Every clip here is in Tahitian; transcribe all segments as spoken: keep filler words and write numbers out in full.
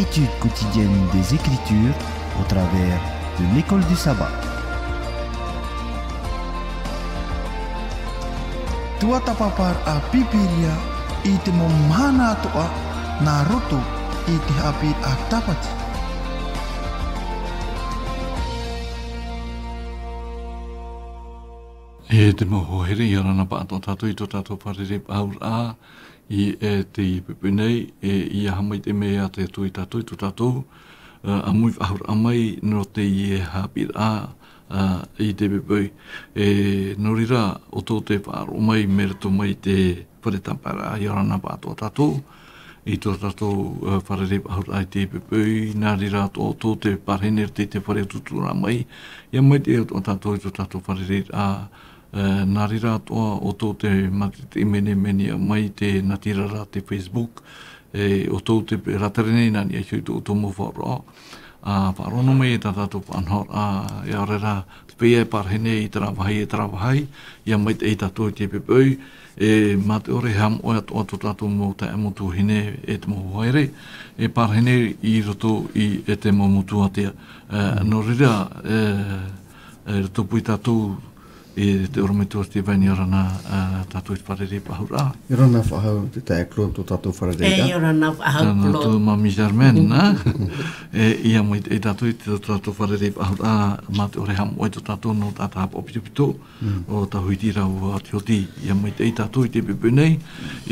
Étude quotidienne des Écritures au travers de l'école du sabbat. Tuatāpaparaʻa Pīpīria i te mau mahana atoʻa nā roto i te haʻapiʻiraʻa Tāpati. E te mau hoa here, ʻia ora na pāʻatoʻa tātou i tō tātou fārerei-faʻahou-raʻa i, e, teie poʻipoʻi nei, e, ʻia haʻamaitaʻi mai ā tātou i tātou, i tō tātou, e, ʻāmui faʻahou-raʻa mai nō teie haʻapiʻiraʻa, e, i teie poʻipoʻi. E, nō reira, ʻoutou te faʻaroʻo mai mai roto mai te fare tāpaeraʻa, ʻia ora na pāʻatoʻa tātou i tō tātou, e, fārerei-faʻahou-raʻa i teie poʻipoʻi, nā reira atoʻa ʻoutou tē parahi nei i roto i te fare utuuturaʻa mai, ʻia maitaʻi atoʻa tātou i tō tātou fārereiraʻa, e, nā reira atoʻa ʻoutou tē mātaʻitaʻi mai nei, mai nei, mai te natirara, te Facebook, e, ʻoutou tē pāhono nei, nā niʻa iho i tō ʻoutou mau faʻaroʻo, ā, faʻaroʻo noa mai i tā tātou faʻanahoraʻa, ʻia ʻore rā te feiā e parahi nei i terā vāhi, i terā vāhi, ʻia maitaʻi tātou i teie poʻipoʻi, e, mā te ʻore e haʻamoʻe atoʻa tō tātou mau taeaʻe, mau tuahine, e te mau hoa here, e parahi nei i roto i, e te mau motu ātea. E, nō reira, e, e, i roto paʻi tātou, e, te ʻorometua Steven, ʻia ora na, e, tātou i te fārerei-faʻahou-raʻa. ʻIa ora na faʻahou te taeaʻe Claude, tō tātou fārerei. E, ʻia ora na faʻahou Claude. Tāna tō Mami Germaine, nā? E, ʻia maitaʻi tātou i tō tātou fārerei-faʻahou-raʻa, mā te ʻore e haʻamoʻe tō tātou nō te taʻata haʻapaʻo pitopito, ʻo Tāhuti rāua Tīhoti, ʻia maitaʻi tātou i teie poʻipoʻi nei,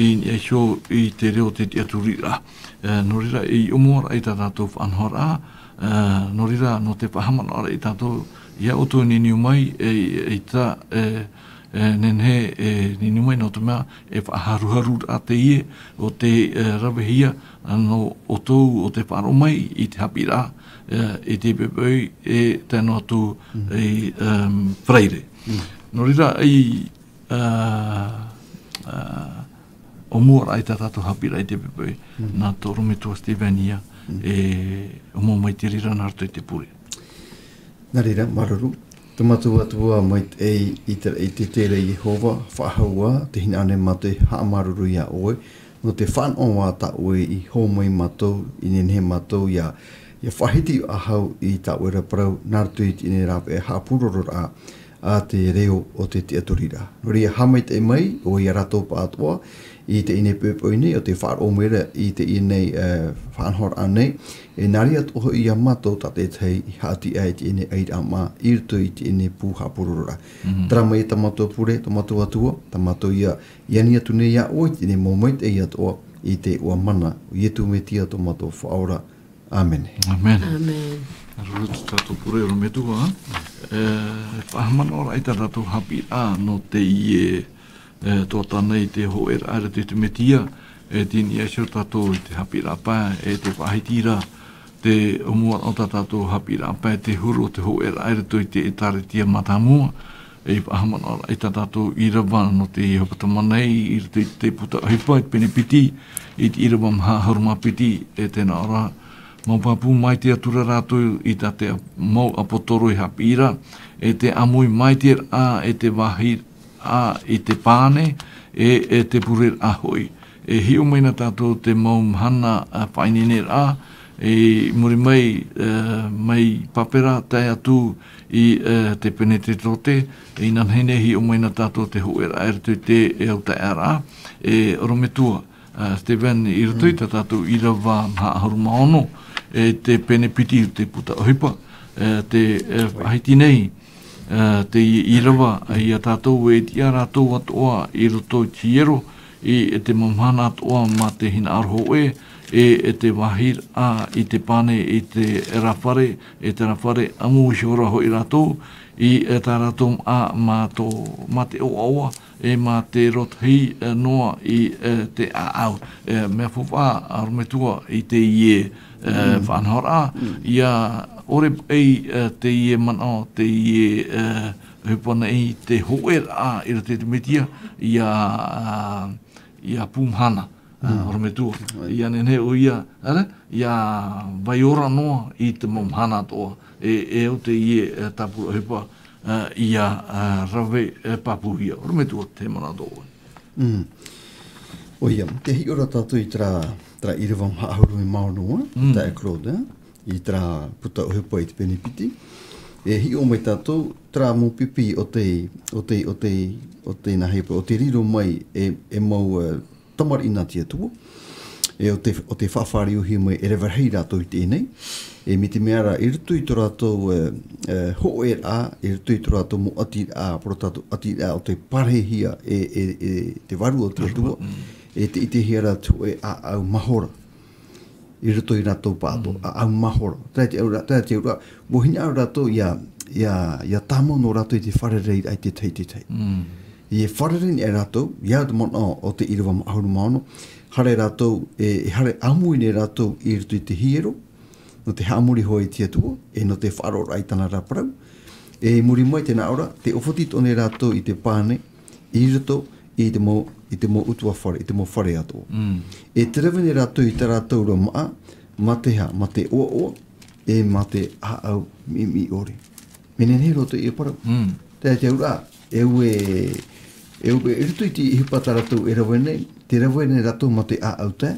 i niʻa iho i te reo o te tiʻaturiraʻa. E, nō reira, i ʻōmuaraʻa i tā tātou faʻanahoraʻa, e, nō reira, nō te faʻahaʻamanaʻoraʻa ia tātou, ʻia ʻoutou e niuniu mai, e, e, i tā, e, e, nehenehe, e, niuniu mai nō te mea, e faʻaharuharuraʻa teie, ʻo tē, e, ravehia, nō ʻoutou, ʻo tē faʻaroʻo mai i te haʻapiʻiraʻa, e, i teie poʻipoʻi, e tae noa atu i, em, Faraire. Nō reira, i, ā, ā, ʻōmuaraʻa i tā tātou haʻapiʻiraʻa i teie poʻipoʻi, nā tō ʻorometua Steven ïa, e ʻōmua mai te reira nā roto i te pure. Nā reira, māuruuru. Tō mātou Atua maitaʻi, i te, i te, te reira Iehova, faʻahou ā, tē hinaʻaro nei mātou e haʻamāuruuru iā ʻoe, nō te fānaʻo ā tā ʻoe i hōmai mātou, i nehenehe mātou ʻia, ʻia faʻahiti faʻahou i tā ʻoe ra parau, nā roto i teie nei rāveʻa haʻapurororaʻa, a te reo o te tiʻaturiraʻa. Nō reira, haʻamaitaʻi mai ʻoe iā rātou pāʻatoʻa, i teie nei poʻipoʻi nei, ʻo tē faʻaroʻo mai ra i teie nei, e, faʻanahoraʻa nei, e nā reira atoʻa hoʻi iā mātou tātaʻitahi i haʻatiʻa i teie nei ʻairaʻa māʻa, i roto i teie nei pū haʻapurororaʻa. Terā mai tā mātou pure, tō mātou Atua, tā mātou ïa, i ani atu nei iā ʻoe i teie nei mau maitaʻi atoʻa, i te iʻoa mana o Ietu Metia tō mātou Faʻaora. ʻĀmene. ʻĀmene. ʻĀmene. Māuruuru tō tātou pure, ʻorometua. E, faʻahaʻamanaʻoraʻa i tā tātou haʻapiʻiraʻa nō teie, e, tuatāpapa nei te hōʻēraʻa i roto i te Metia, e tei niʻa iho tātou i te haʻapiʻiraʻa pae, e tē faʻahiti ra te ʻōmuaraʻa o tā tātou haʻapiʻiraʻa pae, te huru o te hōʻēraʻa i roto i te ʻĒtārētia mātāmua, e faʻahaʻamanaʻoraʻa i tā tātou ʻīrava nō teie ʻohipa tamāhine, i roto i te puta ʻohipa, i te pene piti, i te ʻīrava maha ʻahuru mā piti, e tē nā ʻō ra, mau pāpū maitaʻi atu ra rātou i tā te mau ʻāpōsetolo i haʻapiʻi ra, e te ʻāmui maitaʻi ra, e te vāhi ra i te pane, e, e te pureraʻa hoʻi. E hiʻo mai na tātou te mau mahana, a, faʻaineineraʻa, i muri mai, e, mai Pāpera tae atu i, e, te Penetekote, inanahi nei hiʻo mai na tātou te hōʻēraʻa i roto i te, e, autaeaʻeraʻa, e, ʻorometua, a, Steven, i roto i tā tātou ʻīrava maha ʻahuru mā ono, e, te pene piti o te puta ʻohipa, e, tē, e, faʻahiti nei, e, teie ʻīrava, iā tātou e tiʻa rātou atoʻa i roto i te hiero, i, e te mau mahana atoʻa mā te hinaʻaro hōʻē, e, e te vāhi ra i te pane, i te rā fare, e te rā fare ʻāmui iho ra hoʻi rātou, i, e, tā rātou māʻa mā tō, mā te ʻoaʻoa, e mā te rotahi, e, noa i, e, te ʻāʻau. E, mea faufaʻa, ʻorometua, i teie, e, faʻanahoraʻa, ʻia ʻore paʻi, e, teie manaʻo, teie, e, ʻohipa nei, te hōʻēraʻa i roto i te Metia, ʻia, a, ʻia pū mahana, a, ʻorometua. ʻAe. ʻIa nehenehe ʻoia, ʻaore, ʻia vai ora noa i te mau mahana atoʻa, e, e au teie, e, tāpura ʻohipa, a, ʻia, a, rave, e, pāpūhia. ʻOrometua te manaʻo atoʻa. Mm. ʻOia, tē hiʻo ra tātou i terā, terā ʻīrava maha ʻahuru mā ono, Mm. tā e Claude, i terā puta ʻohipa i te pene piti. E hiʻo mai tātou, terā mau pipi o te, o te, o te, o te nāhea paʻi, o te riro mai e, e mau, e, tamariʻi nā te Atua. E o te, o te faʻafāriuhia mai e rave rahi rātou i teie nei. E mai te mea ra, i roto i tō rātou, e, e, hōʻēraʻa, i roto i tō rātou mau ʻatiraʻa, parau tātou ʻatiraʻa o tē pārahihia e, e, e te Vārua o te Atua, Mm. e tē ʻitehia ra te hōʻē ʻāʻau mahora. I roto i rātou pāʻatoʻa, Mm. ʻāʻau mahora. Terā te auraʻa, terā te auraʻa, ʻua hinaʻaro rātou ʻia, ʻia, ʻia tāmau noa rātou i te fārereiraʻa i te tahi, te tahi. Mm. E fārerei nei rātou, ʻia au te manaʻo o te ʻīrava maha ʻahuru mā ono, haere rātou, e, e haere ʻāmui nei rātou i roto i te hiero, nō te haʻamori hoʻi i te Atua, e nō te faʻaroʻoraʻa i tāna ra parau. E i muri mai tēnā ʻō ra, tē ʻōfati atoʻa nei rātou i te pane, i roto i te mau, i te mau ʻutuāfare, i te mau fare atoʻa. Mm. E te rave nei rātou i tā rātou ra māʻa, mā te aha, mā te ʻoaʻoa, e mā te ʻāʻau mimii ʻore. Mea nehenehe roa teie parau. Mm. Terā te auraʻa, e ʻua, e ʻua, i roto i te ʻohipa tā rātou e rave nei, tē rave nei rātou mā te ʻāʻau tae,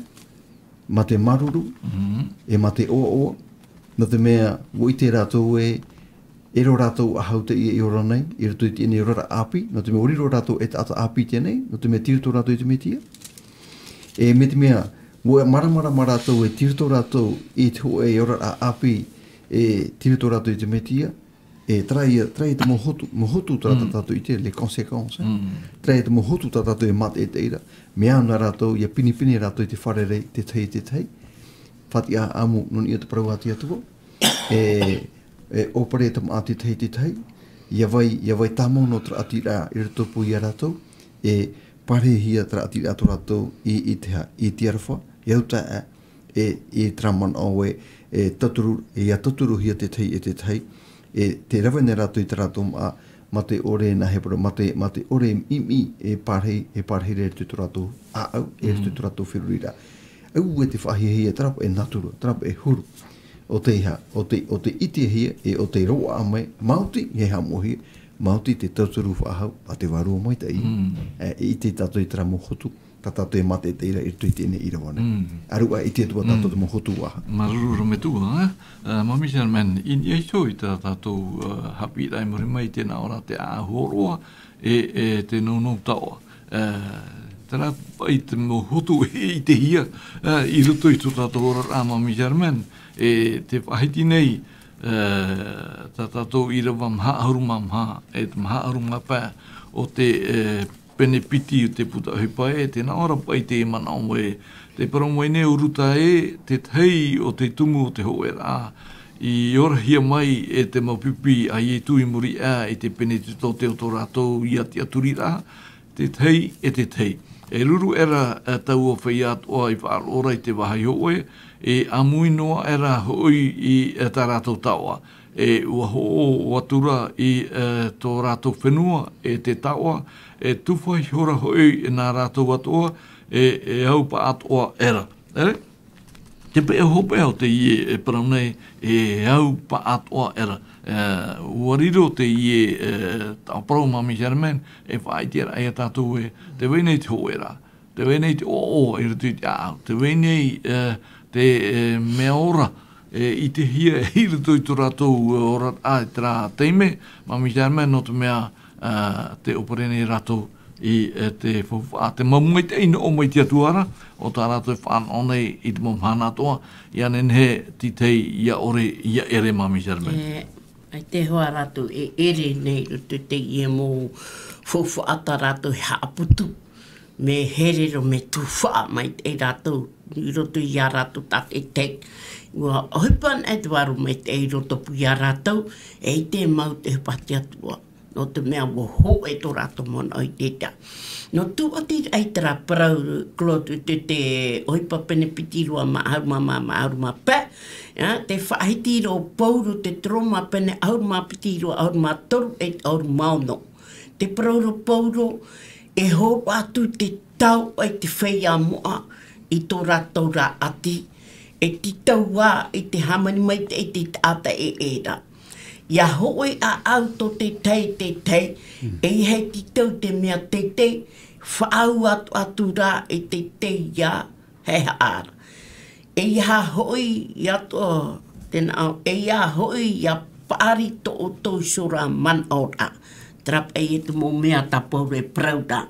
mā te māuruuru, Mm. e mā te ʻoaʻoa, nō te mea, ʻua ʻite rātou ē, e riro rātou ʻaita teie i ora nei, i roto i teie nei oraraʻa ʻāpī, nō te mea ʻua riro rātou e taʻata ʻāpī i teie nei, nō te mea tei roto rātou i te Mesia. E mai te mea, ʻua māramarama rātou ē tei roto rātou i te hōʻē oraraʻa ʻāpī, e tei roto rātou i te Mesia, e terā ia, terā ia te mau hotu, mau hotu tā Mm. tātou i te, les conséquences, eh. Mm. Terā ia te mau hotu tā tātou e mātaʻitaʻiraʻa, mea au nā rātou, ʻia pinepine rātou i te fārerei, te tahi, te tahi. Faʻatiʻa ʻāʻamu, nō niʻa i te parau a te Atua. E, e ʻōpere te māʻa te tahi, te tahi. ʻIa vai, ʻia vai tāmau noa terā ʻatiraʻa i rotopū ia rātou. E pārahihia terā ʻatiraʻa tō rātou i, i te aha, i te aroha, ʻia au taʻa, e, i terā manaʻo ē, e tauturu, e ʻia tauturuhia te tahi e te tahi, e tē rave nei rātou i tā rātou māʻa, mā te ʻore nā hea parau, mā te, mā te ʻore mimii e pārahi, e pārahi ra i roto i tō rātou ʻāʻau, e roto i Mm. tō rātou feruriraʻa. ʻAuē te faʻahiahia, terā paʻi e natura, terā paʻi e huru o te aha, o te, o te ʻitehia, e o te roaʻa mai, maoti, e haʻamoʻahia, maoti te tauturu faʻahou a te Vārua Maitaʻi. Mm. E, e ʻite tātou i terā mau hotu, tā tātou e mātaʻitaʻiraʻa i roto i teie nei ʻīrava nei. Mm. ʻA riro ʻaita te Atua tātou Mm. te mau hotu faʻahou. Māuruuru metua, eh? Eh, Māmī Sherman, i niʻa iho i tā tātou, eh, haʻapiʻiraʻa i muri mai i tēnā ora te ʻāʻau hōroʻa, e, e te nounou taoʻa. Eh, terā paʻi te mau hotu e ʻitehia, eh, i roto i tō tātou oraraʻa, Māmī Sherman, e tē faʻahiti nei, eh, tā tātou ʻīrava maha ʻahuru mā maha, e te maha ʻahuru mā pae o te, eh, pene piti o te puta ʻohipa ē, tēnā ora paʻi te manaʻo ē, tē parau mai nei ʻo Ruta ē, te tahi o te tumu o te hōʻēraʻa, i orahia mai e te mau pipi a Ietu i muri aʻe i te pene titote o tō rātou ia tiʻaturiraʻa, te tahi e te tahi. E ruru aʻera, e taua feiā atoʻa i faʻaroʻo ra i te vāhi hōʻē, e ʻāmui noa aʻera hoʻi i, e tā rātou taoʻa. E ʻua hoʻo atu ra i, e, tō rātou fenua, e te taoʻa, e tufa ihora hoʻi e nā rātou atoʻa, e, e au paʻatoʻa aʻera. E? Te peʻe hopeʻa o teie e parau nei, e au paʻatoʻa aʻera. E, ʻua riro teie, e, taʻo parau Māmī Sherman, e faʻaʻiteraʻa ia tātou ē, tē vai nei te hōʻēraʻa, tē vai nei te ʻoaʻoa i roto i te ʻāʻau, tē vai nei, e, te, e, mea ora, e, ʻitehia i roto i tō rātou, e, oraraʻa i terā taime, Māmī Sherman, nō te mea, e, tē ʻōpere nei rātou i, e, te faufaʻa, te mau maitaʻi i noʻo mai i te Atua ra, ʻo tā rātou e fānaʻo nei i te mau mahana atoʻa, ʻia nehenehe te tahi ʻia ʻore, ʻia ʻere, Māmī Sherman. E, ʻaita hoʻi rātou e ʻere nei i roto i teie mau faufaʻa tā rātou e haʻaputu. Mea here roa, mea tufaʻa maitaʻi rātou, i roto ia rātou tātaʻitahi. ʻUa ʻohipa anaʻe te Vārua Maitaʻi i rotopū ia rātou, e ʻite mau te ʻohipa a te Atua. Nō te mea ʻua hōʻē tō rātou manaʻo i te tahi. Nō tūʻati ai terā parau, Claude, te, te ʻohipa pene piti, ʻīrava maha ʻahuru mā maha, maha ʻahuru mā pae, ā, tē faʻahiti ra ʻo Pauro i te Roma pene ʻahuru mā piti, ʻīrava ʻahuru mā toru e ʻahuru mā ono. Tē parau ra ʻo Pauro, e hōroʻa atu te taoʻa i te feiā moʻa i tō rātou ra ʻati, e tītau ā i te hāmani maitaʻi i te taʻata ʻē ʻē ra. ʻIa hōʻē ʻāʻau tō te tahi, te tahi, Mm. e ʻeiaha e tītau te mea teitei, Faʻaau atu, atu rā i te, te ia, he haʻara. E ia hoʻi ia tō, tēnā, e ia hoʻi ia paʻari tō ʻoutou iho ra manaʻo ra. Terā paʻi e te mau mea tā Pauro e parau ra.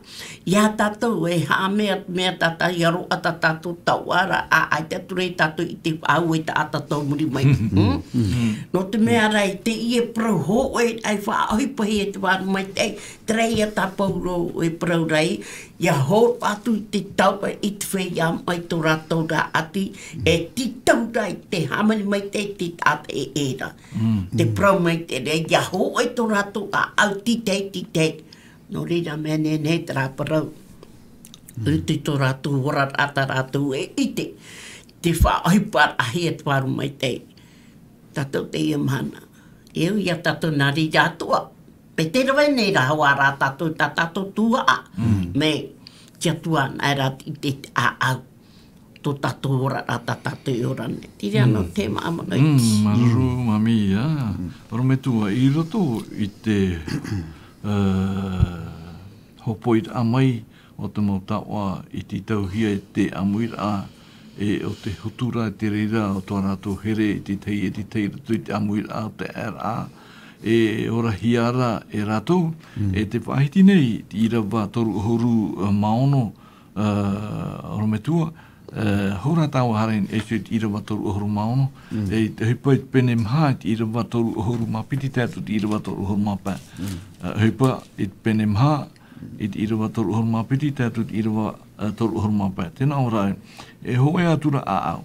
Ia tātou e haʻamea, mea tā tā ia roa tā tātou tauʻa ra, ʻa, ʻaita atu rā tātou i te faʻaau e taʻata tō muri mai. Hmm? Nō te mea rā, i te ia parau hōʻē, ʻai faʻaʻohipa e te vārua maitaʻi, terā ia tā Pauro e parau ra, ia hōroʻa atu i te tauʻa i te feiā mai tō rātou rā ʻati, e tītau ra i te hāmani maitaʻi te taʻata e ʻē ra. Te parau maitaʻi ra, ia hōʻē tō rātou ʻāʻau tītahi, tītahi. Nō reira mea nehenehe terā parau. I roto i tō rātou ora rā tā rātou e ʻite. Te faʻaʻohiparaʻahia te vārua maitaʻi. Tātou teie mahana. E au ia tātou nā reira atoʻa. E te rave nei rā, hoʻi rā tātou, tā tātou tuhaʻa. Mai, te Atua nā reira i te ʻāʻau. Tō tātou ora rā, tā tātou e ora nei. Terā nō te māmā nei. Mm, māuruuru, māmī, ia. Ora Metua, i roto i te, eh, hōpoiraʻa mai o te mau taoʻa i tītauhia e te ʻāmuiraʻa, e o te hotu ra, te reira o tō rātou here i te tahi, e te tahi roto i te ʻāmuiraʻa o te ʻaeraʻa, e orahia ra e rātou, e te faʻahiti nei, te ʻīrava toru ʻahuru mā ono, eh, ora Metua, eh, hora tāua haere e te ʻīrava toru ʻahuru mā ono, e te ʻohipa i te pene maha, i te ʻīrava toru ʻahuru mā piti tae atu te ʻīrava toru ʻahuru mā pae. Eh, ʻohipa i te pene maha, i te ʻīrava toru ʻahuru mā piti tae atu te ʻīrava, eh, toru ʻahuru mā pae. Tēnā ʻo rā, e hōʻē atura ʻāʻau.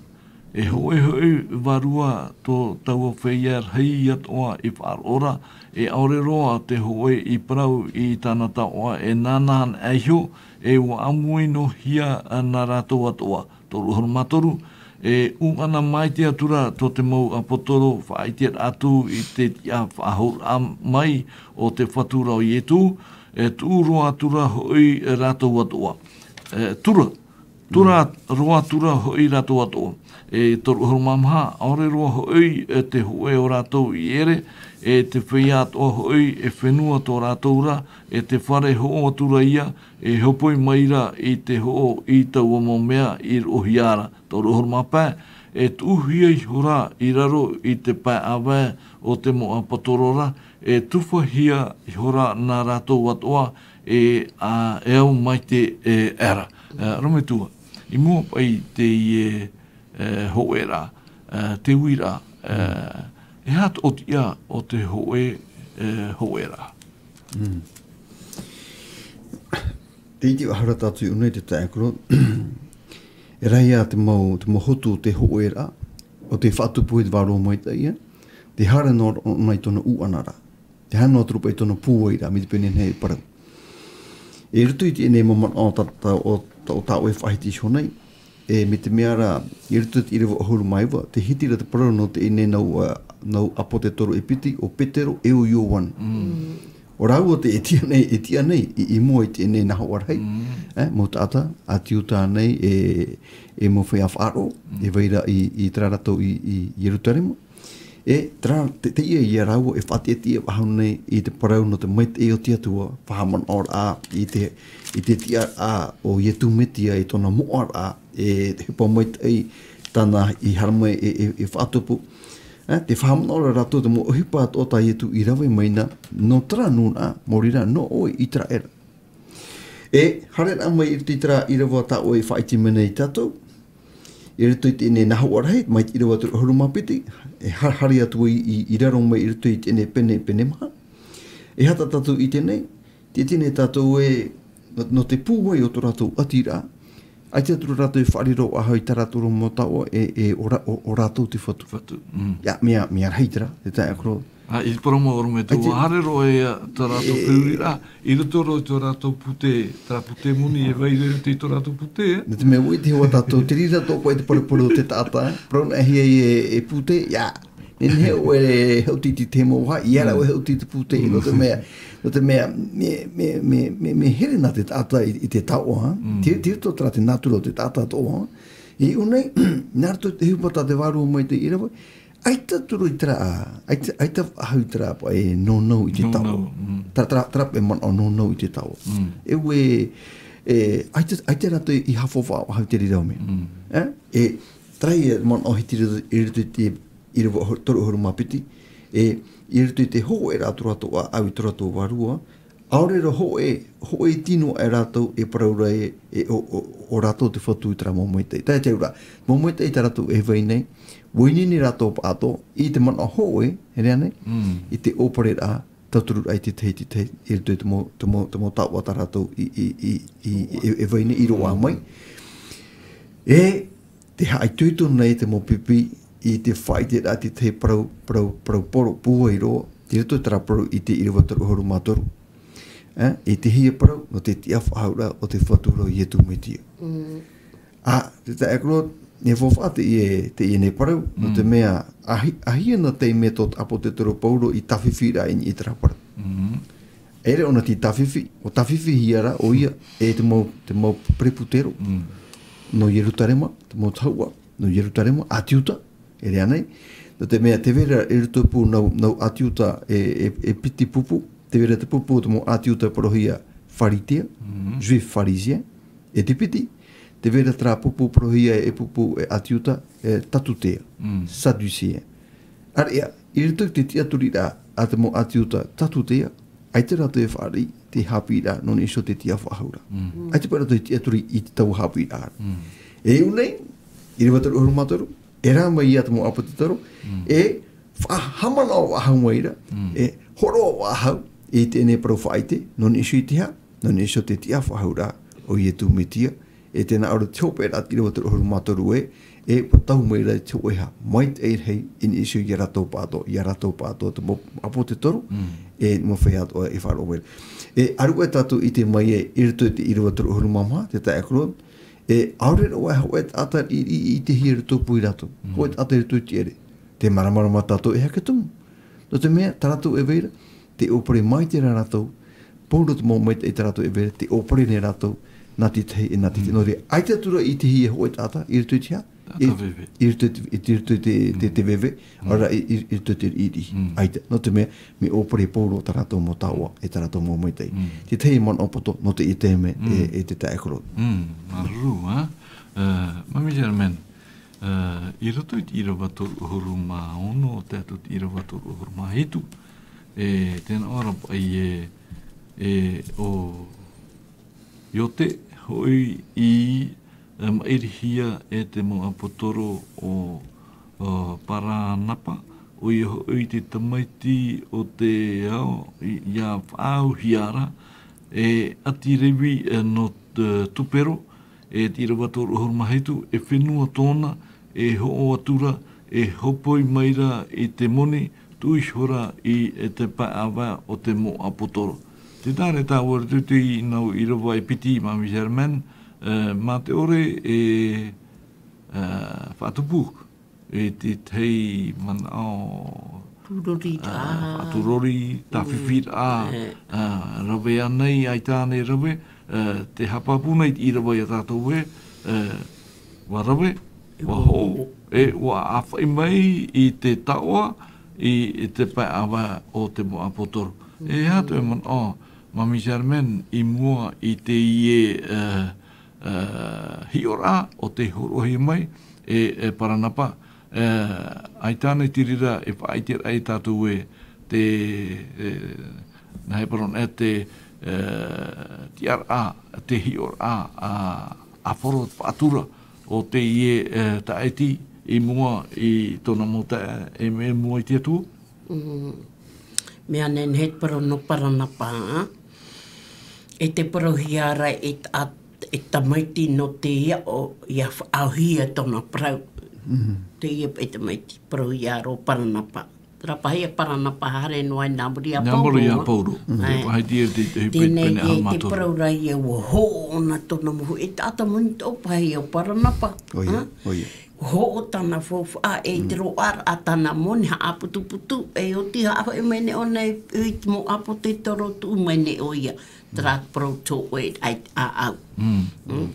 E hōʻē hoʻi vārua tō taua feiā rahi atoʻa i faʻaroʻo ra, e ʻaore roa te hōʻē i parau i tāna taoʻa e nānā ana iho, e ʻua ʻāmui noa hia nā rātou atoʻa. Toru ʻahuru mā toru, e ʻū ana maitaʻi atura tō te mau ʻāpōsetolo faʻaʻite atu i te tiʻa faʻahou mai o te Fatu ra ʻo Ietu, e tuʻu roa atura hoʻi rātou atoʻa. E, tura, tura roa atura hoʻi rātou atoʻa. E toru ʻahuru mā maha, ʻaore roa hoʻi, e te hōʻē o rātou i ʻere, e te feiā atoʻa hoʻi e fenua tō rātou ra, e te fare hoʻo atura ia, e hopoi mai ra i te hoʻo i taua mau mea i roʻohia ra. Toru ʻahuru mā pae, e tuʻuhia ihora i raro i te pae ʻāvae o te mau ʻāpōsetolo ra, e tufahia ihora nā rātou atoʻa, e, a, e au mai te, e, ʻaera. E, ora Metua, i mua paʻi teie, e, hōʻēraʻa, e, te uiraʻa, e, e aha te ʻōtiʻa o te hōʻē, e, hōʻēraʻa? Te iti ʻahara tātou i ʻō nei te taeaʻe Koro. E rave ia te mau, te mau hotu o te hōʻēraʻa, o te faʻatupu i te vārua maitaʻi ia, te haere noa ʻōna i tōna ʻūʻana ra. Te haere noa atu ra paʻi tōna pūai ra, mai te pene nei e parau. E roto i teie nei mau manaʻo tā, tā, o, tā, o tāʻoe faʻahiti iho nei, e, mai te mea ra, i roto i te ʻīrava ʻahuru mā iva, tē hiti ra te parau nō teie nei nau, ā, nau ʻāpōsetolo e piti, ʻo Petero e ʻo Ioane. ʻO rāua tē, e tiʻa nei, e tiʻa nei, i, i mua i teie nei nahoʻa rahi. E, mau taʻata, ʻāti Iuta nei, e, e mau feiā faʻaroʻo, e vai ra i, i terā rātou i, i Ierutarema. E, terā, te, teie ia rāua e faʻatiʻatiʻa faʻahou nei i te parau nō te maitaʻi o te Atua, faʻahaʻamanaʻoraʻa i te, i te tiʻaraʻa o Ietu Metia i tōna moʻaraʻa, e te ʻohipa maitaʻi tāna i haere mai e, e, e faʻatupu. E, tē faʻahaʻamanaʻo ra rātou te mau ʻohipa atoʻa tā Ietu i rave mai na, nō terā nūnaʻa, maori rā, nō ʻoe ʻĪteraʻera. E, haereraʻa mai i roto i terā ʻīrava tā ʻoe i faʻaʻite mai nei ia tātou, i roto i teie nei nahoʻa rahi, mai te ʻīrava toru ʻahuru mā piti, e ha-, haere atu ai i, i raro mai i roto i teie nei pene, pene maha. E aha tā tātou i ʻite nei, tē ʻite nei tātou ē, nō, nō te pūai o tō rātou ʻatiraʻa, ʻaita atu ra rātou e faʻariro faʻahou i tā rātou mau taoʻa, e, e ʻo rā-, ʻo, ʻo rātou te Fatu. Fatu, mm. Ia, mea, mea rahi terā, te taeaʻe Koro. Ā, i te parau mau, ʻo Metua, ʻaita ʻua haere roa ē, ā, tā rātou, e, fehuiraʻa, i roto roa i tō rātou pūtē, terā pūtē moni, e vai ra i roto i tō rātou pūtē, ē? Nō te mea, ʻua ʻite hoʻi tātou, te reira atoʻa paʻi te parapara o te taʻata, ē? Parau noa e hia e, e pūtē, ia, nehenehe ʻoe e haʻuti i te tahi mau vāhi, ʻia ra ʻoe e haʻuti i te pūtē, nō te mea, nō te mea, mea, mea here na te taʻata i, i te taoʻa, ā? Mm. Te, te roto terā te nātura o te taʻata atoʻa, ā? I ʻō nei, nā roto i te ʻohipa tā te Vārua Maitaʻi i rave, ʻaita atu ra i terā, ʻaita, ʻaita faʻahou i terā paʻi e nounou i te taoʻa. Nounou, mm. Terā, terā, terā paʻi manaʻo nounou i te taoʻa. Mm. E ʻua, e, ʻaita, ʻaita rātou i haʻafaʻaʻahu i te reira mea. Mm. E, e, terā ia manaʻo hiti i roto, i roto i te ʻīrava toru ʻahuru mā piti, e, i roto i te hōʻē rā tō rātou ʻāʻau i tō rātou vārua, ʻaore rā hōʻē, hōʻē tino e rātou e parau ra e, e, ʻo, ʻo, ʻo rātou te Fatu i terā mau maitaʻi. Tae te aura, mau maitaʻi tā rātou e vai nei, ʻua ineine rātou paʻatoʻa, i te manaʻo hōʻē, e rā nei, Mm. i te ʻōpareraʻa, tauturu ai te tahi, te tahi, i roto i te mau, te mau, te mau taoʻa tā rātou i, i, i, i, e, e vai nei i roaʻa mai. E te haʻaitoito nei te mau pipi i te faʻaʻiteraʻa te tahi parau, parau, parau poro pūai roa, i roto i terā parau i te ʻīrava toru ʻahuru mā toru. E, i te hia parau, nō te tiʻafaʻahouraʻa o te Fatu ra ʻo Ietu Metia. Mm. A, te taʻa e koro, e faufaʻa teie, teie nei parau, nō te Mm. mea, ʻahi-, ʻahia nā taime tō te ʻāpōsetolo Paulo i tāfifi ra i, i terā parau. Mm. E ʻere ʻōna tei tāfifi, ʻua tāfifihia ra ʻoia, e te mau, te mau peresibutero, Mm. nō Ierutarema, te mau tahua, nō Ierutarema, ʻĀti Iuta, e rā nei. Nō te mea, tē vai ra i rotopū nau, nau ʻĀti Iuta e, e, e piti pupu, tē vai ra te pupu te mau ʻĀti Iuta parauhia Pharisien, Mm. Juifs pharisiens, e te piti, tē vai ra terā pupu parauhia e pupu e ʻĀti Iuta, e Saducéens, Mm. Sadducéens. ʻĀreʻa, i roto i te tiʻaturiraʻa a te mau ʻĀti Iuta Saducéens, ʻaita rātou e fāriʻi te haʻapiʻiraʻa nō niʻa iho i te tiʻafaʻahouraʻa. Mm. ʻAita paʻi rātou e tiʻaturi i te taua haʻapiʻiraʻa. Mm. E iʻō nei, ʻīrava toru ʻahuru mā toru, e rave mai ia te mau ʻāpōsetolo, Mm. e faʻahaʻamanaʻo faʻahou mai ra, Mm. e hōroʻa faʻahou i teie nei parau faʻaʻite, nō niʻa iho i te hā, nō niʻa iho i te tiʻafaʻahouraʻa o Ietu Metia, e tē nā ʻō ra te hopeʻa ra te ʻīrava toru ʻahuru mā toru ē, e ʻua tae mai ra te hōʻē hā, maitaʻi rahi i niʻa iho ia rātou paʻatoʻa, ia rātou paʻatoʻa te mau ʻāpōsetolo, Mm. e mau feiā atoʻa e faʻaroʻo mai ra. E ʻaruʻe tātou i ʻite mai ē, i roto i te ʻīrava toru ʻahuru mā maha, te taʻa e koro, e ʻaore roa e hōʻē taʻata i, i, i te hia i rotopū ia rātou. Mm. Hōʻē taʻata i roto i te ʻere. Tē māramarama tātou e aha te tumu. Nō te mea, tā rātou e vai ra, tē ʻōpere mai ra rātou, Paulo te mau maitaʻi tā rātou e vai ra, tē ʻōpere nei rātou, nā te tahi e nā te tahi. Mm. Nō reira, ʻaita atu ra i te hia hōʻē taʻata, i roto i te hā? Taʻata I, veve. I roto i te, i roto i te, te, te veve, Mm. ʻaore rā, i, i, i roto i te riʻiriʻi. Mm. ʻAita, nō te mea, mea ʻōpere Paulo tā rātou mau taoʻa, e tā rātou mau maitaʻi. Mm. Te tahi manaʻo poto, nō teie taime, Mm. e, e te taʻa e koro. Mm, māuruuru, ā? Ā, Mami Germaine, ā, i roto i te ʻīrava toru ʻahuru mā ono, tae atu i te ʻīrava toru ʻahuru mā hitu, e, tē nā ʻō ra paʻi ē, e, ʻo Iote, hoʻi i, e, maʻirihia e te mau ʻāpōsetolo ʻo, ʻo Paranapa, ʻoia hoʻi te tamaiti o te ao, i, ʻia faʻaauhia ra, e ʻāti Revi, e, nō, e, Tupero, e te ʻīrava toru ʻahuru mā hitu, e fenua tōna, e hoʻo atu ra, e hopoi mai ra i te moni, tuʻu iho ra i, e te pae ʻāvae o te mau ʻāpōsetolo. Tē nā reira tāua i roto i te nau ʻīrava e piti, Mami Germaine, e, mā te ʻore e, e, faʻatupu i te tahi manaʻo, Tūrori ā, rā. Faʻatūrori, tāfifi rā, Mm. ā, rave ānei, ʻaita ānei rave, ā, tē haʻapāpū nei te ʻīrava ia tātou ē, ā, ʻua rave, ʻua hoʻo, e ʻua ʻāfaʻi mai i te taoʻa, i, i te pae ʻāvae o te mau ʻāpōsetolo. E aha tō manaʻo, Mami Germaine, i mua i teie, ā, ā, hiʻoraʻa o tē hōroʻahia mai e, e Paranapa, ā, ʻaita ānei te reira e faʻaʻiteraʻa ia tātou ē te, e, nā hea parau anaʻe te, e, tiʻaraʻa, te hiʻoraʻa, ā, ʻāfaro faʻatura o teie, e, taʻati i mua i tōna mau taeaʻe, e, i mua i te Atua? Mm. Mea nehenehe te parau nō Paranapa, ā? E tē parauhia ra e ta-, e tamaiti nō te ao, ʻia faʻaauhia tōna parau. Mm. Teie paʻi tamaiti, parauhia ra ʻo Paranapa. Terā paʻi e Paranapa haere noa ai nā muri iā Pauro. Nā muri iā Pauro. Mm. Ē. Te paʻi te, te, te, Teie nei, pene e te haʻamātoro. Parau ra ïa ʻua hoʻo ʻōna tōna mau huʻi, e taʻata moni atoʻa paʻi ʻo Paranapa. ʻOia, ā? ʻOia. Hoʻo tāna faufaʻa, e te roaraʻa tāna moni, haʻaputuputu, e ʻoti haʻafaʻi mai nei ʻōna i, i te mau ʻāpōsetolo, tuʻu mai nei ʻoia, terā te parau tō ʻoe, ʻaita ʻāʻau. Mm. Mm.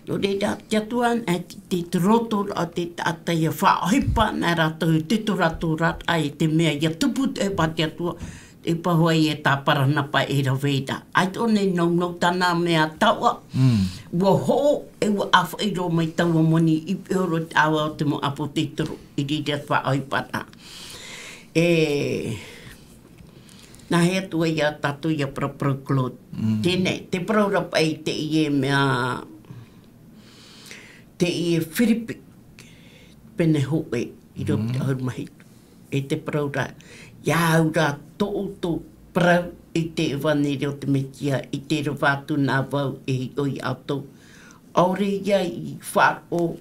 Nō reira, te Atua, e te, te, te roto ra, te taʻata ʻia faʻaʻohipa, nā rātou te toratoraʻa, e te mea ʻia tupu te ʻohipa a te Atua, e pāhoa i e tā Paranapa e rave ra. ʻAita ʻōna e nounou tāna mea taoʻa. Mm. Ua hoʻo, e ua ʻāfaʻi roa mai taua moni i pīhaʻi i te ʻāvae o te mau ʻāpōsetolo, i reira te faʻaʻohiparaʻa. E, nā hea atu ai ia tātou ia paraparau Claude. Mm. Teie nei, te parau ra paʻi teie mea, teie Firipi, pene hōʻē, ʻīrava piti ʻahuru mā hitu. E te parau ra, ia au ra tō ʻoutou parau i te ʻevaneria o te Mesia, i te rave atu na vau e hiʻo ia ʻoutou. ʻAore ia i faʻaroʻo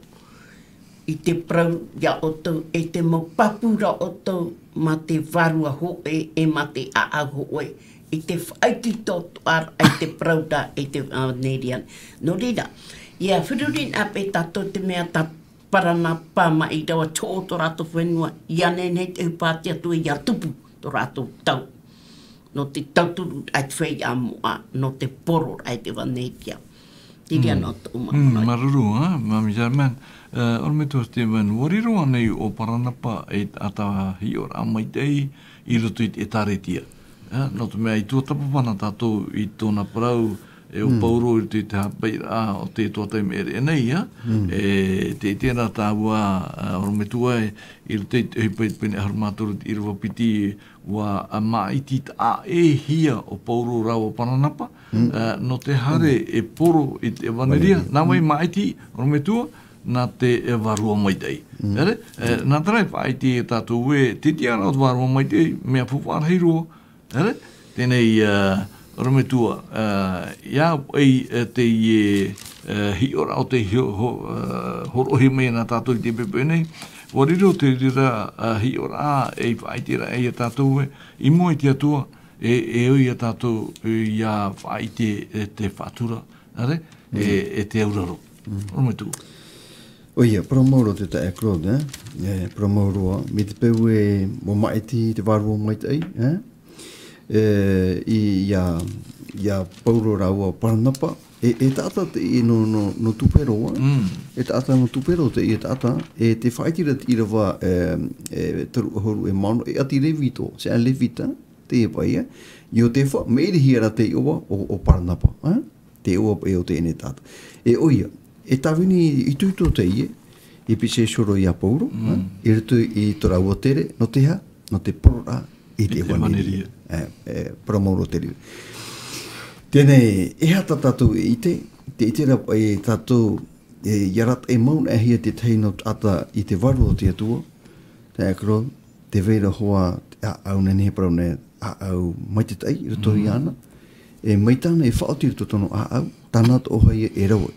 i te parau ia ʻoutou, e te mau pāpū ra ʻoutou, mā te vārua hōʻē, e mā te ʻāʻau hōʻē, i te faʻaitoito atoʻa ra i te parau ra, i te ʻevaneria. Nō reira, ia feruri na paʻi tātou te mea tā Paranapa maʻi rave atu tō rātou fenua, ia nehenehe te ʻohipa a te Atua ia tupu tō rātou tau. Nō te tauturu ai te feiā moʻa, nō te poro ai te ʻevaneria. Te reira nō tōʻu mau Mm, manaʻo. Māuruuru, ā, Māmī Germaine. Ā, ʻorometua Stephen, ʻua riro ānei ʻo Paranapa ei taʻata hiʻoraʻa maitaʻi i roto i te ʻĒtārētia? Ā, nō te mea i tuatāpapa na tātou i tōna parau, e ʻo Mm. Pauro i roto i te haʻapaʻiraʻa o te tuatāpapa i maʻiri aʻe nei, ā? Mm. E, te, tēnā tāua, ā, ʻorometua e, i roto i te ʻohipa i te pene ʻahuru mā toru i te ʻīrava piti, ʻua, ā, māʻiti taʻa ʻē hia ʻo Pauro rāua Paranapa, Mm. ā, nō te haere Mm. e poro i te ʻevaneria, ʻEvaneria. nā vai Mm. māʻiti, ʻorometua, nā te, e, vārua maitaʻi. Mm. ʻEre, e, Mm. nā te reira e faʻaʻite ia tātou ē, te tiʻaraʻa o te vārua maitaʻi, mea faufaʻa rahi roa, ʻEre, teie nei, ā, ʻorometua, ā, ia, ei, ā, teie, ā, hiʻoraʻa o te hio-, ho-, ā, hōroʻahia mai nā tātou i te poʻipoʻi nei. ʻUa riro te reira, ā, hiʻoraʻa, ei faʻaʻiteraʻa ia tātou ē, i mua i te Atua, e, e ʻoi ia tātou, e, ia faʻaʻite, e, te faʻatura, ʻere, e, Mm. e te auraro. Mm. ʻOrometua. ʻOia, parau maoro te taeaʻe Claude, ē? E, parau maoro, mai te peu ē, ʻua māʻiti te vārua maitaʻi, ē? E, i, ia, ia Pauro rāua Paranapa, e, e taʻata teie nō, nō, nō Tupero, ā? Mm. E taʻata nō Tupero teie taʻata, e te faʻaʻiteraʻa te ʻīrava, e, e, toru ʻahuru e ono, e ʻāti Levito, c'est un Lévite, ā? Teie paʻi, ā? Iōtefa, maʻirihia ra te iʻoa o, o Paranapa, ā? Te iʻoa paʻi o teie nei taʻata. E ʻoia, e tāvini itoito teie, i pīhaʻi iho roa ia Pauro, Mm. ā? I roto i tō rāua tere, nō te aha, nō te pororaʻa i te I te ʻevaneria. ʻEvaneria. E, e, parau maoro te reira. Teie nei, e aha tā tātou e ʻite, te ʻite ra paʻi tātou, e, ʻia arataʻi mau noa hia te tahi nō taʻata i te vārua o te Atua, taeaʻe Claude, tē vai ra hoʻi te ʻāʻau nei, e parau nei, ʻāʻau maitaʻi i roto Mm. iāna. E mai tāna e faʻaoti i roto tōna ʻāʻau, tāna atoʻa hoʻi e rave.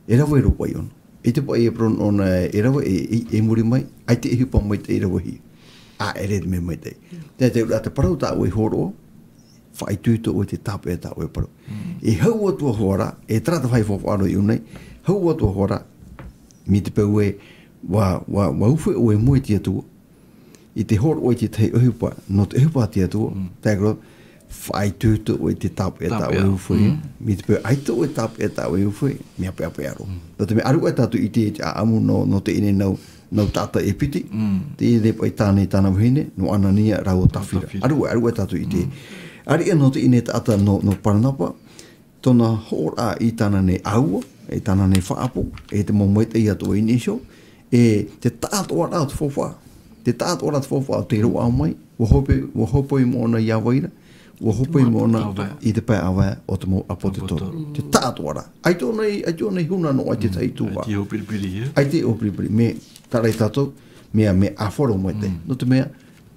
E rave roa paʻi ʻōna. ʻEita paʻi e parau ʻōna e rave, e, e, e muri mai, ʻaita e ʻohipa maitaʻi e ravehia. ʻĀ, ʻeʻere te mea maitaʻi. Te, te, te parau tā ʻoe i hōroʻa, faʻaitoito ʻoe i te tāpeʻa tā ʻoe e parau. Mm. E hau atu hoʻi ra, e terā te faʻaitoito i ʻō nei, hau atu hoʻi ra, mai te peu ē, ʻua, ʻua, ʻua ufe ʻoe i mua i te Atua, i te hōroʻa i te tahi ʻohipa, nō te ʻohipa a te Atua, Mm. taeaʻe Claude, faʻaitoito ʻoe i te tāpeʻa tā ʻoe e ufe. Mm. Mai te peu ʻaita ʻoe tāpeʻa tā ʻoe e ufe, mea peʻapeʻa roa. Mm. Nō te mea ʻāreʻa tātou i te, te ʻāʻamu nō, nō teie nei nau, nau taʻata e piti, Mm. teie nei paʻi tāne tāna vahine, nō Anania rāua Tāfira. Tāfira. ʻĀreʻa, ʻāreʻa tātou i te. Mm. ʻĀreʻa nō teie nei taʻata nō, nō Paranapa, tōna hōroʻa i tāna nei ʻāua, i tāna nei faʻaʻapo, e te mau maitaʻi atoʻa i niʻa iho, e te taʻatoʻaraʻa o te faufaʻa, te taʻatoʻaraʻa o te faufaʻa o te roaʻa mai, ʻua hōpoi, ʻua hōpoi moʻona i a vai ra, ʻua hōpoi moʻona ʻĀvae. i te pae ʻāvae o te mau ʻāpōsetolo. ʻĀpōsetolo. Te taʻatoʻaraʻa. ʻAita ʻōna i, ʻaita ʻōna i huna noa i te Mm. tahi tuhaʻa. ʻAita i hōpiripiri, ē? ʻAita i hōpiripiri. Mea, terā tātou, mea, mea ʻāfaro mai te. Mm. Nō te mea,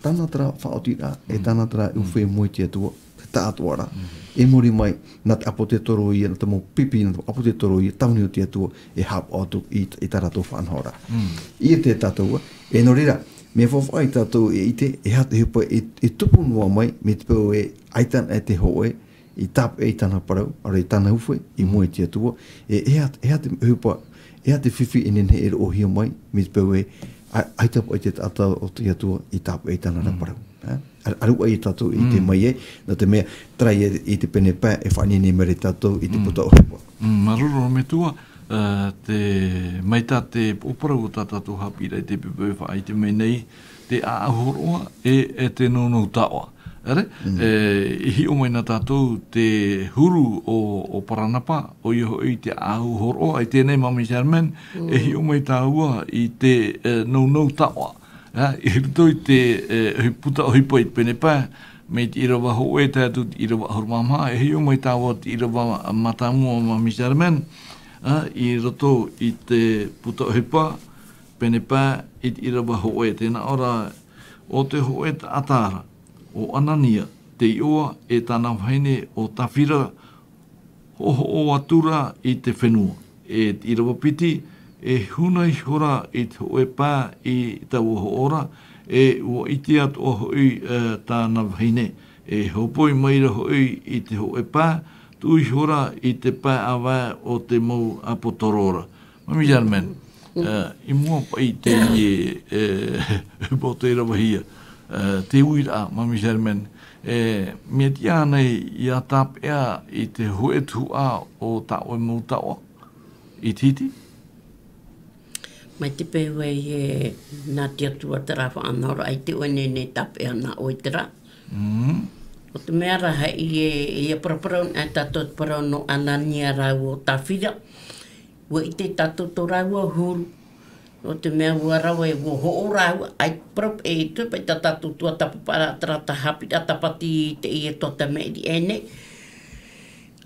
tāna terā faʻaotiraʻa, e Mm. tāna terā Mm. ufe i mua i te Atua, te taʻatoʻaraʻa. Mm. I muri mai, nā te ʻāpōsetolo ïa, nā te mau pipi, nā te mau ʻāpōsetolo ïa, tāvini o te Atua, e haʻapaʻo atu i, i tā rātou faʻanahoraʻa. Mm. ʻIa tātou, e nō reira, mea faufaʻa ia tātou e ʻite, e aha te ʻohipa e, e tupu noa mai, mai te peu ē, ʻaita e te hōʻē, i tāpeʻa i tāna parau, ʻaore i tāna ufe, i mua i te Atua, e, e aha, e aha te ʻohipa, e aha te fifi e nehenehe e roʻohia mai, mai te peu ē, ʻa-, ʻaita paʻi te taʻata o te Atua i tāpeʻa i tāna ra Mm. parau. Ā? ʻĀ-, ʻāreʻa ia tātou i te Mm. mai ai, nō te mea, terā ïa i te pene pae, e faʻaineine mai ra ia tātou i te Mm. puta ʻohipa. Mm, māuruuru metua, ā, te, mai tā te poroʻi parau o tā tātou haʻapiʻiraʻa i te poʻipoʻi e faʻaʻite mai nei, te ʻāʻau hōroʻa, e, e te nounou taoʻa. ʻere? E, i hiʻo mai nā tātou te huru o, o Paranapa, ʻoia hoʻi te ʻahu hōroʻa, i teie nei Māmī Germaine, e hiʻo mai tāua i te, e, nounou taoʻa. E, i roto i te, e, ʻohi-, puta ʻohipa i te pene pae, mai te ʻīrava hōʻē tae atu i te ʻīrava ʻahuru mā maha, e hiʻo mai tāua te ʻīrava mātāmua Māmī Germaine, e, i roto i te puta ʻohipa, pene pae, i te ʻīrava hōʻē, tē nā ʻō ra, ʻo te hōʻē taʻata ra, ʻo Anania, te iʻoa, e tāna vahine ʻo Tafira, hoʻohoʻo atu ra i te fenua. E te ʻīrava piti, e huna ihora i te hōʻē pae i taua hoʻo ra, e ʻua ʻite atoʻa hoʻi, e, tāna vahine. E hōpoi mai ra hoʻi i te hōʻē pae, tuʻu ihora i te pae ʻāvae o te mau ʻāpōsetolo ra. Māmī Germaine, e, i mua paʻi i teie, e, ʻohipa tei ravehia, e, te uiraʻa, Māmī Germaine, e, mea tiʻa ānei ʻia tāpeʻa i te hōʻē tuhaʻa o tā ʻoe mau taoʻa i te hiti? Mai te peu ē, e, nā te Atua terā faʻanahoraʻa i te ʻoe nei, nei tāpeʻa nā ʻoe terā. Mm. ʻO te mea rā, e, e, ʻia paraparau, e, tātou te parau nō Anania rāua ʻo Tafira. ʻUa ʻite tātou tō rāua huru. ʻO te mea ʻua rave, ʻua hoʻo rāua, ʻaita parau, e, ʻaita paʻi tā tātou tuatāpapa ra, terā tā haʻapiʻiraʻa tāpati i teie tuatāmeʻa ʻē nei.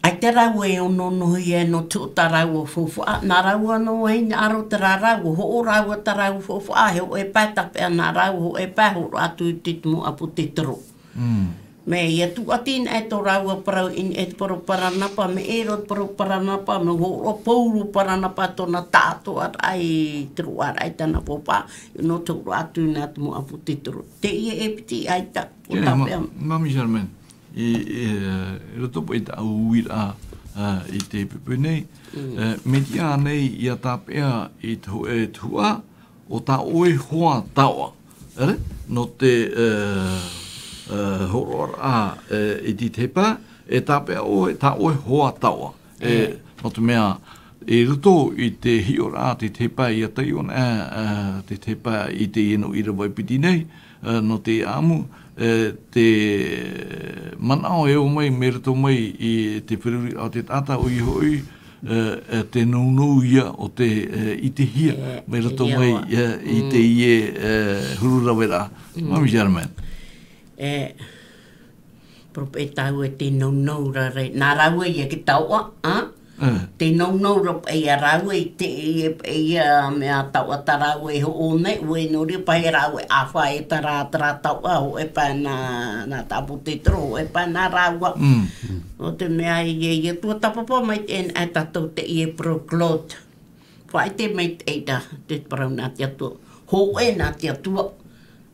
ʻAita rāua e onoonohia nō te hōʻē tā rāua faufaʻa, nā rāua noa hinaʻaro terā rāua, hoʻo rāua tā rāua faufaʻa, e hōʻē pae tāpeʻa nā rāua, hōʻē pae hōroʻa atu i te mau ʻāpōsetolo. Mm. Mea ʻia tūʻati anaʻe tō rāua parau i niʻa i te parau Paranapa, mea ʻē roa te parau Paranapa, mea hōroʻa pauroa Paranapa tōna taʻatoʻaraʻa i te roaraʻa i tāna faufaʻa, nō te hōroʻa atu nā te mau ʻāpōsetolo. Teie e piti ʻaita, ʻo Teie, tāpeʻa. Māmī Germaine, i, i, e, i roto paʻi i tāʻu uiraʻa, a, i te poʻipoʻi nei, mm, e, mea tiʻa ānei ʻia tāpeʻa i te hō-, e, tuhaʻa, ʻo tā ʻoe hoa taoʻa. ʻEre? Nō te, e, e, hōroʻaraʻa, e, i te tahi pae, e tāpeʻa ʻoe, tā ʻoe hoa taoʻa. E, mm, nō te mea, i roto i te hiʻoraʻa te tahi pae, ʻia taiʻo anaʻe, e, te tahi pae i teie nō ʻīrava e piti nei, e, nō te ʻāʻamu, e, te manaʻo e ō mai, mai roto mai i te feruriraʻa o te taʻata, ʻoia hoʻi, e, e, te nounou ïa o te, e, ʻitehia, e, mai roto mai, e, i, mm, teie, e, huru raveraʻa. Mm. Māmī Germaine. E, parau paʻi tāua e te nounou ra, ra, nā rāua ïa te taoʻa, a? E. Te nounou ra paʻi ia rāua i teie, paʻi ia mea taoʻa tā rāua e hoʻo nei, ʻua nō reira paʻi rāua e ʻāfaʻi terā, terā taoʻa, hōʻē pae nā, nā te ʻāpōsetolo, hōʻē pae nā rāua. Mm. Nō te mea ïa, ʻia tuatāpapa maitaʻi anaʻe tātou teie parau Claude. Faʻaʻite maitaʻi ra te parau nā te Atua. Hōʻē nā te Atua.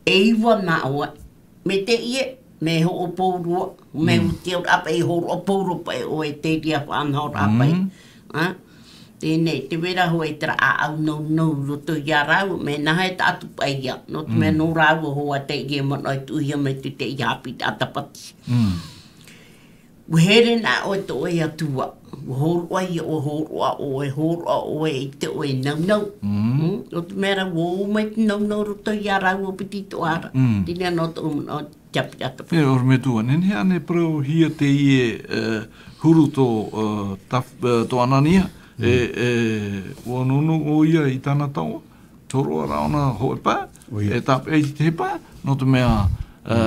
E iva nā ʻoe. Mai teie, mea hoʻo pauroa, mea, mm, ʻua tiʻa atoʻa paʻi, hōroʻa pauroa paʻi ʻoe i te reira faʻanahoraʻa paʻi. Mm. A? Teie nei, tē vai ra hoʻi terā ʻāʻau nounou i roto ia rāua, mea nāhea e taʻatu paʻi ïa. Nō te mea, mm, nō rāua hoʻi teie manaʻo e tuʻuhia mai te, teie haʻapiʻiraʻa tāpati. Mm. ʻUa here na ʻoe i tō ʻoe Atua. ʻUa hōroʻa ïa, ʻua hōroʻa ʻoe, hōroʻa ʻoe i tō ʻoe nounou. Mm. Mm, nō te mea rā, ʻua ō mai te nounou i roto ia rāua piti atoʻa ra. Mm. Teie nō tōʻu manaʻo, te haʻapiʻiraʻa tāpati. E, ʻorometua, nehenehe ānei e parauhia teie, e, huru tō, e, Taf-, e, tō Anania, e, mm, e, ʻua nounou ʻoia i tāna taoʻa? Hōroʻa ra ʻōna hōʻē pae, ʻoia, e tāpeʻa i te tahi pae, nō te mea, ā,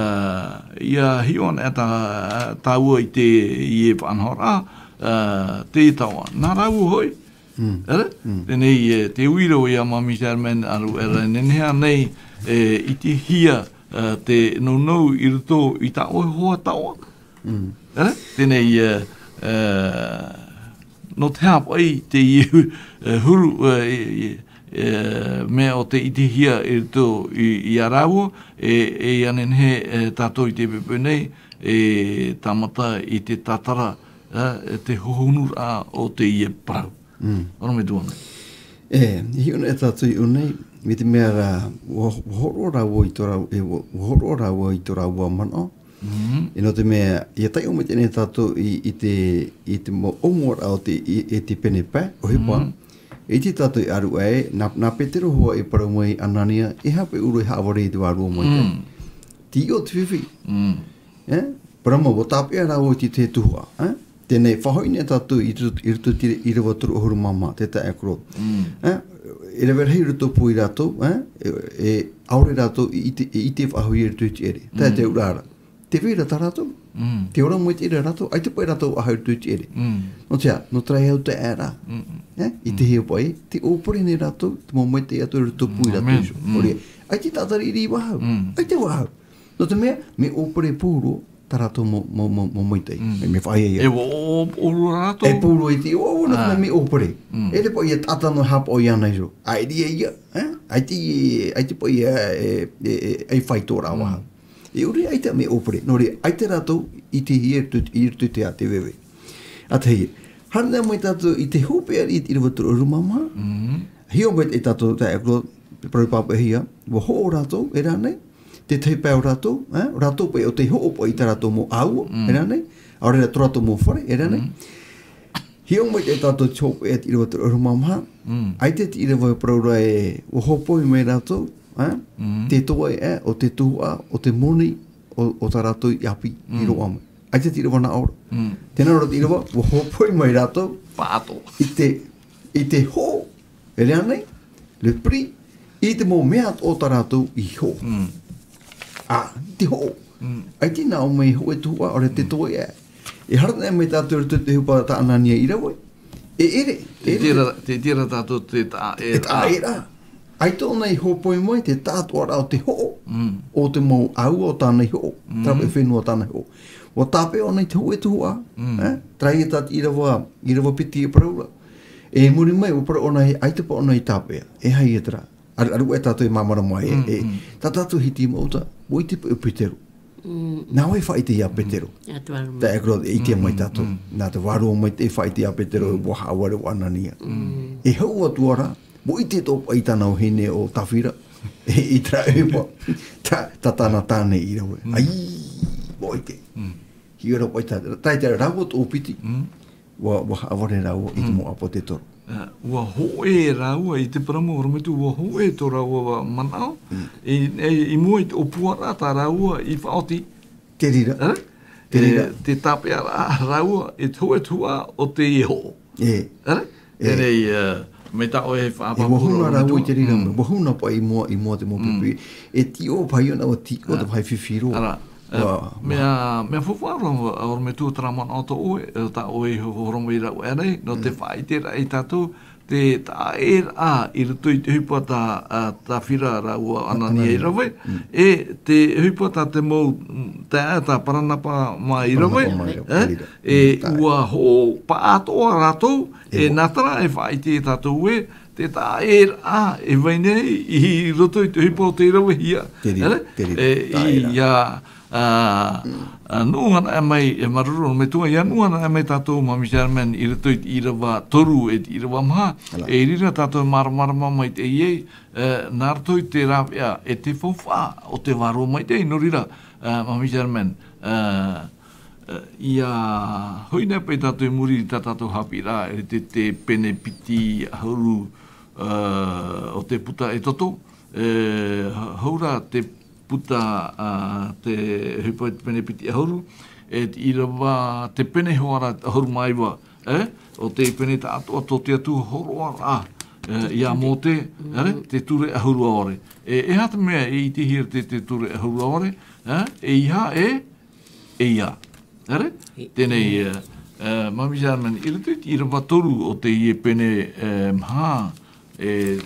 ʻia hiʻo anaʻe tā-, tāua i teie faʻanahoraʻa, ā, te taoʻa. Nā rāua hoʻi, mm, ʻere? Mm. Teie nei, e, te uira ïa Māmī Germaine, ā, ʻere, nehenehe ānei e ʻitehia, ā, te nounou i roto i tā ʻoe hoa taoʻa? Mm. Ā, teie nei, ā, ā, nō te aha paʻi teie, ā, huru, ā, i, i, ā, mea o te ʻitehia i roto i, ia rāua, e, e ʻia nehenehe, ā, tātou i te poʻipoʻi nei, e tāmata i te tātara, ā, e te hohonuraʻa o teie parau. Mm. ʻOrometua ānei. E, i hiʻo anaʻe tātou i ʻō nei, mai te mea rā, ʻua, ʻua hōroʻa rāua i tō rāua, e, ʻua, ʻua hōroʻa rāua i tō rāua manaʻo. Mhm. E nō te mea, ʻia taiʻo maitaʻi anaʻe tātou i, i te, i te mau ʻōmuaraʻa o te, i, i te pene pae, ʻohipa. Mhm. E ʻite tātou i ʻāruʻa ē, nā, nā Petero hoʻi e parau mai Anania, e aha paʻi ʻoe e haʻavare i te vārua maitaʻi. Mm. Tei iʻo te fifi. Mm. e? Parau mau, ʻua tāpeʻa rāua i te, te tuhaʻa, e? Teie nei, faʻahoʻi nei tātou i roto, i roto i te ʻīrava toru ʻahuru mā maha, te taʻata e Claude. E? E rave rahi roto pū ia rātou, e? E, e ʻaore rātou i ʻite, i ʻite faʻahou i roto i te ʻere. Tae te auraʻa ra. Te vai ra tā rātou. Te ora maitaʻi ra rātou, ʻaita paʻi rātou ʻaha i roto i te ʻere. Nō te aha, nō terā e au taeaʻe ra. E? I te hea paʻi, tē ʻōpere nei rātou, te mau maitaʻi atu i roto pū ia rātou iho. ʻAita i tātariri i vāhau. ʻAita vāhau. Nō te mea, mea ʻōpere pū roa, tā rātou mau, mau, mau, mau maitaʻi. Mea, mea faʻaea ia. E ʻōpere rātou. E pū roa i te, ʻo, ʻo, nō te mea mea ʻōpere. E te paʻi ia taʻata nō haʻapaʻo iāna iho. ʻAita ia, e? ʻAita, ʻaita paʻi ia, e, e, e, e fai tō rāua. E ʻore ʻaita mea ʻōpere. Nō reira, ʻaita rātou i te hia, i roto, i roto i te ā te veve. ʻA tahi, haere noa mai tātou i te hopeʻa i te ʻīrava toru ʻahuru mā maha. Hiʻo mai tātou taeaʻe Claude, parau pāpaʻihia, ʻua hoʻo rātou, e rā nei, te tahi pae o rātou, e, rātou paʻi ʻo tei hoʻo paʻi i tā rātou mau ʻāua, e rā nei, ʻaore rā tō rātou mau fare, e rā nei. Hiʻo mai tātou te hopeʻa i te ʻīrava toru ʻahuru mā maha, ʻaita te ʻīrava parau ra ē, ʻua hōpoi mai rātou, e, te toeʻa, ʻo te tuhaʻa, ʻo te moni, ʻo, ʻo tā rātou ʻāpī i roaʻa mai. ʻAita te ʻīrava nā ʻō ra. Tēnā rā te ʻīrava, ʻua hōpoi mai rātou. Paʻatoʻa. I te, i te hoʻo, e rā nei, le prix, i te mau mea atoʻa tā rātou i hoʻo. ʻĀ, i te hoʻo. ʻAita nā ʻō mai hoʻo e tuhaʻa, ʻaore te toeʻa. E haere noa mai tātou i roto i te ʻohipa tā Anania i rave. E ʻere, e ʻere. Tē ʻite ra, tē ʻite ra tātou te taʻa-, e taʻa-, e taʻa-, e taʻa-, ʻaita ʻōna i hōpoi mai te taʻatoʻaraʻa o te hoʻo, o te mau ʻāua o tāna i hoʻo, terā paʻi fenua o tāna i hoʻo. ʻUa tāpeʻa ʻōna i te hoʻo e tuhaʻa, e? Terā ia tā te ʻīrava, ʻīrava piti e parau ra. E muri mai, ʻua parau ʻōna e, ʻaita paʻi ʻōna i tāpeʻa. E aha ia terā? Aru, aru e tātou e māramarama e, e, tā tātou hiti mau ta, ʻua ʻite paʻi ʻo Petero. Nā vai faʻaʻite ia Petero. Taeaʻe Claude, e ʻite mai tātou. Nā te Vārua Maitaʻi faʻaʻite ia Petero, ʻua haʻavare ʻo Anania. E hau atu ra, ʻua ʻite atoʻa paʻi i tāna vahine ʻo Safira. I terā ʻohipa, tā, tā tāna tāne i rave. ʻAi, ʻua ʻite. Hiʻo ra paʻi tā, tā, tā rāua tō piti. ʻUa, ʻua haʻavare rāua i te mau ʻāpōsetolo. ʻĀ, ʻua hōʻē rāua i te parau mau ʻorometua, ʻua hōʻē tō rāua manaʻo, i, i, i mua i te ʻōpuaraʻa tā rāua i faʻaoti. Te reira. Ā? Te reira. E, te tāpeʻaraʻa rāua, e te hōʻē tuhaʻa o teie hoʻo. E. Ā? E. Teie nei, ā, mai tā ʻoe e faʻapaʻo. E, ʻua huna rāua i te reira, ʻua huna paʻi i mua, i mua te mau pipi. E tīʻo paʻi ʻōna, ʻua tīʻo te vāhi fifi roa. Ā. Ā, mea, mea faufaʻa roa, ʻorometua terā manaʻo tō ʻoe, ā, tā ʻoe i hōroʻa mai ra ʻoe ānei, nō te faʻaʻiteraʻa ia tātou, te taʻaʻēraʻa i roto i te ʻohipa tā, ā, Safira rāua ʻo Anania i rave, e te ʻohipa tā te mau, mm, taeaʻe tā Paranapa mā i rave, Paranapa mā i rave, e, ʻua hoʻo paʻatoʻa rātou, e nā terā e faʻaʻite ia tātou ē, te taʻaʻēraʻa e vai nei i roto i te ʻohipa o tei ravehia. Te reira, te reira. E, i, ia, ā, ā, nuʻu anaʻe mai, e māuruuru ʻorometua, ia nuʻu anaʻe mai tātou, Mami Germaine, i roto i te ʻīrava toru e te ʻīrava maha, e i reira tātou e māramarama mai teie, e, nā roto i te rāveʻa, e te faufaʻa o te Vārua Maitaʻi, nō reira, ā, Mami Germaine, ā, ā, ia hoʻi nei paʻi tātou i muri i tā tātou haʻapiʻiraʻa, e te, te pene piti ʻahuru, ā, o te puta Exodo, e, ha-, hau ra te puta, ā, te ʻohipa i te pene piti ʻahuru, e te ʻīrava, te pene hoʻi ra ʻahuru mā iva, e, o te pene taʻatoʻa tō te Atua hōroʻaraʻa, e, ia Mōte, e, te ture ʻahuru ʻaore. E, e aha te mea e ʻitehia ra te, te ture ʻahuru ʻaore, e, e aha, e, e ia. Tere? Teie nei, e, e, Mami Germaine, i roto i te ʻīrava toru o teie pene, e, maha, e,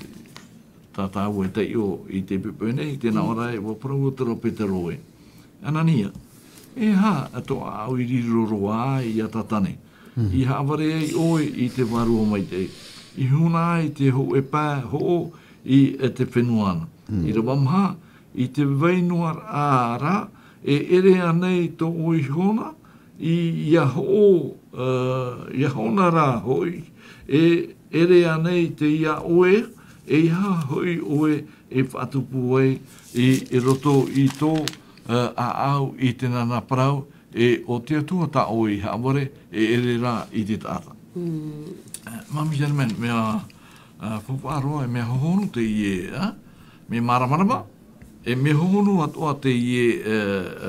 tā tāua e taiʻo i te poʻipoʻi nei, tē nā ʻō ra ē, ʻua parau atu ra Petero ē, Anania, e aha tō ʻāʻau i riro roa ai iā Sātane, i haʻavare ai ʻoe i te Vārua Maitaʻi, i huna ai te hōʻē pae hoʻo i, e, te fenua na. ʻĪrava maha, i te vai noa ra, e ʻere ānei tō ʻoe ihona, i, ʻia hoʻo, ā, ʻia hoʻona rā hoʻi, e ʻere ānei te iā ʻoe, e aha hoʻi ʻoe e faʻatupu ai i, i roto i tō, ā, ʻāʻau i te nana parau, e ʻo te Atua tā ʻoe i haʻavare, e ʻere rā i te taʻata. Mm. Ā, Mami Germaine, mea, ā, faufaʻa roa, e mea hohonu teie, ā? Mea māramarama, e mea hohonu atoʻa teie, ā,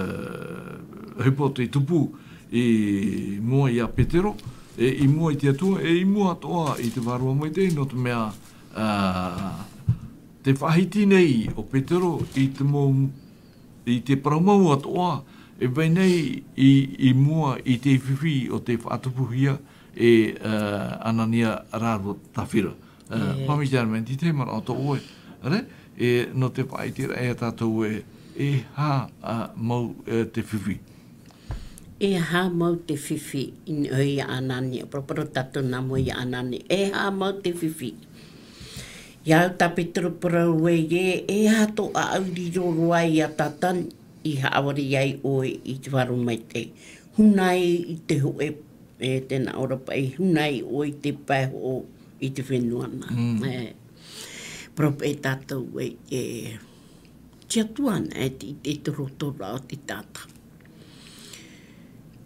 ā, ʻohipa o te tupu i mua iā Petero, e i mua i te Atua, e i mua atoʻa i te Vārua Maitaʻi, nō te mea, ā, te faʻahiti nei o Petero i te mau, i te parau mau atoʻa, e vai nei i, i mua i te fifi o te faʻatupuhia, e, ā, Anania rāua Tafira. Ā, E. Mami Germaine, tē tahi manaʻo atoʻa ʻoe, ʻere? E, nō te faʻaʻiteraʻa e tātou ē, e aha, ā, mau, ā, te fifi. E aha mau te fifi, i niʻa iā Anania, parapara tātou nā mua iā Anania. E aha mau te fifi. Iā au tā Petero parau ē, e, e aha tō ʻāʻau riro roa iā Tātana i haʻavare ai ʻoe i te Vārua Maitaʻi. Huna ai i te hōʻē, e, tēnā ora paʻi, huna ai ʻoe i te pae hoʻo i te fenua na. Mm. E, parau paʻi tātou ē, e, te Atua na, e te, e te rotoroto o te taʻata.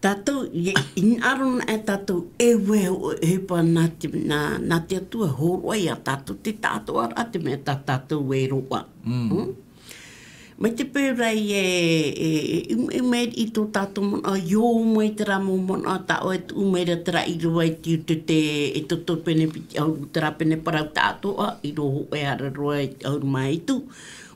Tātou, e, i hinaʻaro na e tātou e ue o, e pa nā te, nā, nā te Atua hōroʻa iā tātou te taʻatoʻaraʻa te mea tā tātou e roaʻa. Mm. Mm? Mai te peu ra e, e, e, um, e mai i tō tātou manaʻo, i ō mai terā mau manaʻo, tā ʻoe e tuʻu mai ra terā ʻīrava i te utu te, e toto pene piti ʻahuru, terā pene parau taʻatoʻa, i rō hōʻē ara roa i te ʻahuru mā hitu,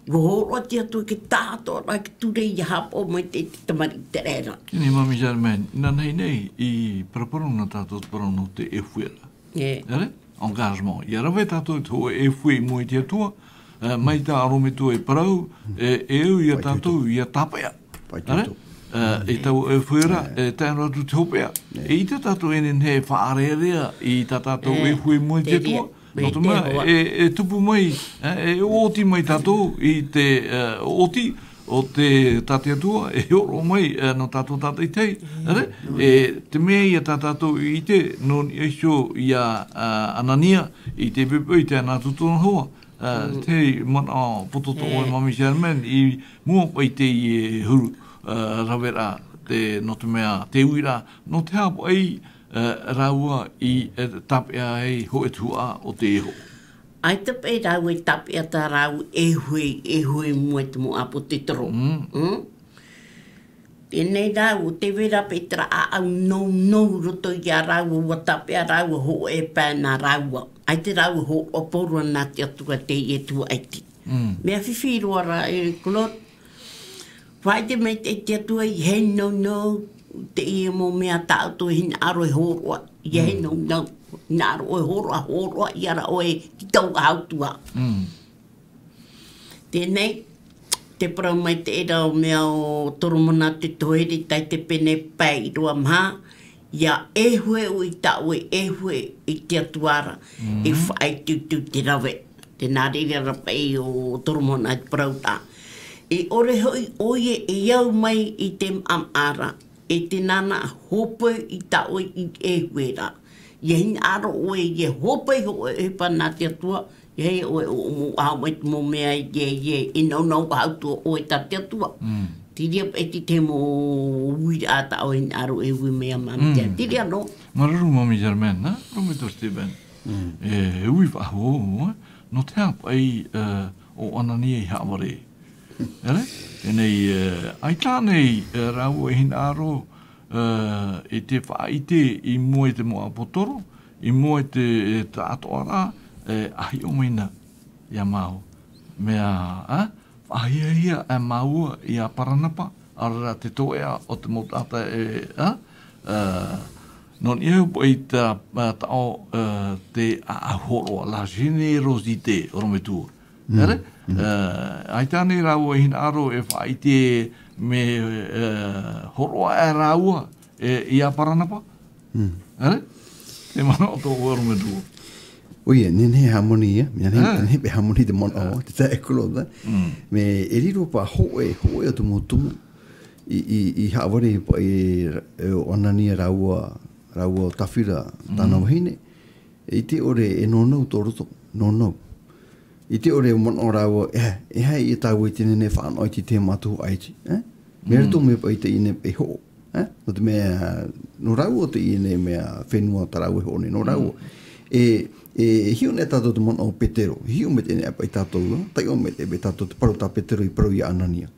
ʻua hōroʻa te Atua i te taʻatoʻaraʻa, te ture ʻia haʻapaʻo mai te, te tamariʻi terā. Teie nei, Mami Germaine, inanahi nei, i paraparau na tātou te parau nō te ʻēhueraʻa. E. ʻEre? Engagement. ʻIa rave tātou i te hōʻē ʻēhue i mua i te Atua, e, mai tā ʻorometua e parau, e, e au iā tātou, ʻia tāpeʻa. ʻEre? E, i taua ʻēhueraʻa, e, tae noa atu te hopeʻa. E ʻite tātou e nehenehe e faʻarearea i tā tātou ʻēhue i mua i te Atua. Nō te mea, e, e tupu mai, e, e ʻoti mai tātou i te, e, ʻoti, o te, tā te Atua, e hōroʻa mai, e, nō tātou tātaʻitahi, ʻere? E, te mea ia tā tātou i ʻite, nō niʻa iho iā, a, Anania, i te pepe, i te ana atu tōna hoa, e, te manaʻo poto tō ʻoe Mami Germaine, i mua paʻi teie huru, e, raveraʻa, te, nō te mea, te uiraʻa, nō te aha paʻi, e, rāua i, e, tāpeʻa ai hōʻē tuhaʻa o te iho. ʻAita paʻi rāua i tāpeʻa tā rāua ʻēhue, ʻēhue i mua i te mau ʻāpōsetolo. Mm. Mm? Teie nei rāua, tē vai ra paʻi terā ʻāʻau nounou roto iā rāua, ʻua tāpeʻa rāua hōʻē pae nā rāua. ʻAita rāua hōroʻa pauroa nā te Atua teie tuhaʻa iti. Mm. Mea fifi roa ra, e Claude, faʻaʻite mai te, te Atua ʻeiaha e nounou teie mau mea tā ʻoutou e hinaʻaro e hōroʻa, ʻeiaha e nounou, hinaʻaro ʻoe e hōroʻa, hōroʻa ʻia ra ʻoe i te tau ʻautū. Mm. Teie nei, te parau mai te ʻera o mea o Toromona te tohere tai te pene pae ʻīrava maha, ʻia ʻēhue ʻoe i tā ʻoe ʻēhue i te Atua ra, e faʻaitoito te rave. Tē nā reira ra paʻi o Toromona te parau ra. E ʻore hoʻi ʻoia e au mai i te maʻamaʻa ra, e te nānaʻa hōpoi i tā ʻoe i ʻēhue ra. ʻIa hinaʻaro ʻoe, ʻia hōpoi hoʻi ʻoe e pā nā te Atua, ʻeiaha ʻoe e ʻōʻōmau ʻaha mai te mau mea, ʻeiaha e nounou ʻautū ʻoe tā te Atua. Mm. Te reira paʻi te, te mau uiraʻa tā ʻoe e hinaʻaro e ui mai iā Mami Germaine. Te reira noa. Māuruuru Mami Germaine, nā, ʻorometua Stephen. Mm. E, e ui faʻahou, e, nō te aha paʻi, e, ʻo Anania i haʻavare. ʻEre? Teie nei, e, ʻaita ānei, e, rāua e hinaʻaro, e, i te faʻaʻite i mua i te mau ʻāpōsetolo, i mua i te, e, taʻatoʻaraʻa, e, ʻa hiʻo mai na iā māua. Mea, e, faʻahiahia e māua iā Paranapa, ʻaore rā te toeʻa o te mau taʻata e, e, e, nō niʻa iho paʻi tā, e, taʻo, e, te ʻāʻau hōroʻa, la générosité, ʻorometua. Mm. ʻEre? Mm. E, ʻaita ānei rāua i hinaʻaro e faʻaʻite mea, e, hōroʻa aʻe rāua, e, iā Paranapa? Mm. ʻEre? Te manaʻo tō ʻoe ʻorometua. ʻOia, nehenehe e hāmani ia, nehenehe, nehenehe paʻi e hāmani te manaʻo, te taeaʻe Claude. Mm. Mea e riro paʻi hōʻē, hōʻē o te mau tumu i, i, i haʻavare paʻi, e, ʻo Anania rāua, rāua Tafira, tāna vahine. E ʻite ʻore e nounou tō roto, nounou. ʻIte ʻore e manaʻo rāua, e, e aha ia tāua i te nehenehe e fānaʻo i te tahi mau tuhaʻa iti, e? Mea roto mai paʻi teie nei e hoʻo, e? Nō te mea, nō rāua teie nei mea fenua tā rāua e hoʻo nei, nō rāua. E, e, e hiʻo nei tātou te manaʻo o Petero, e hiʻo maitaʻi nei paʻi tātou, e? Taiʻo maitaʻi paʻi tātou te parau tā Petero i parau iā Anania.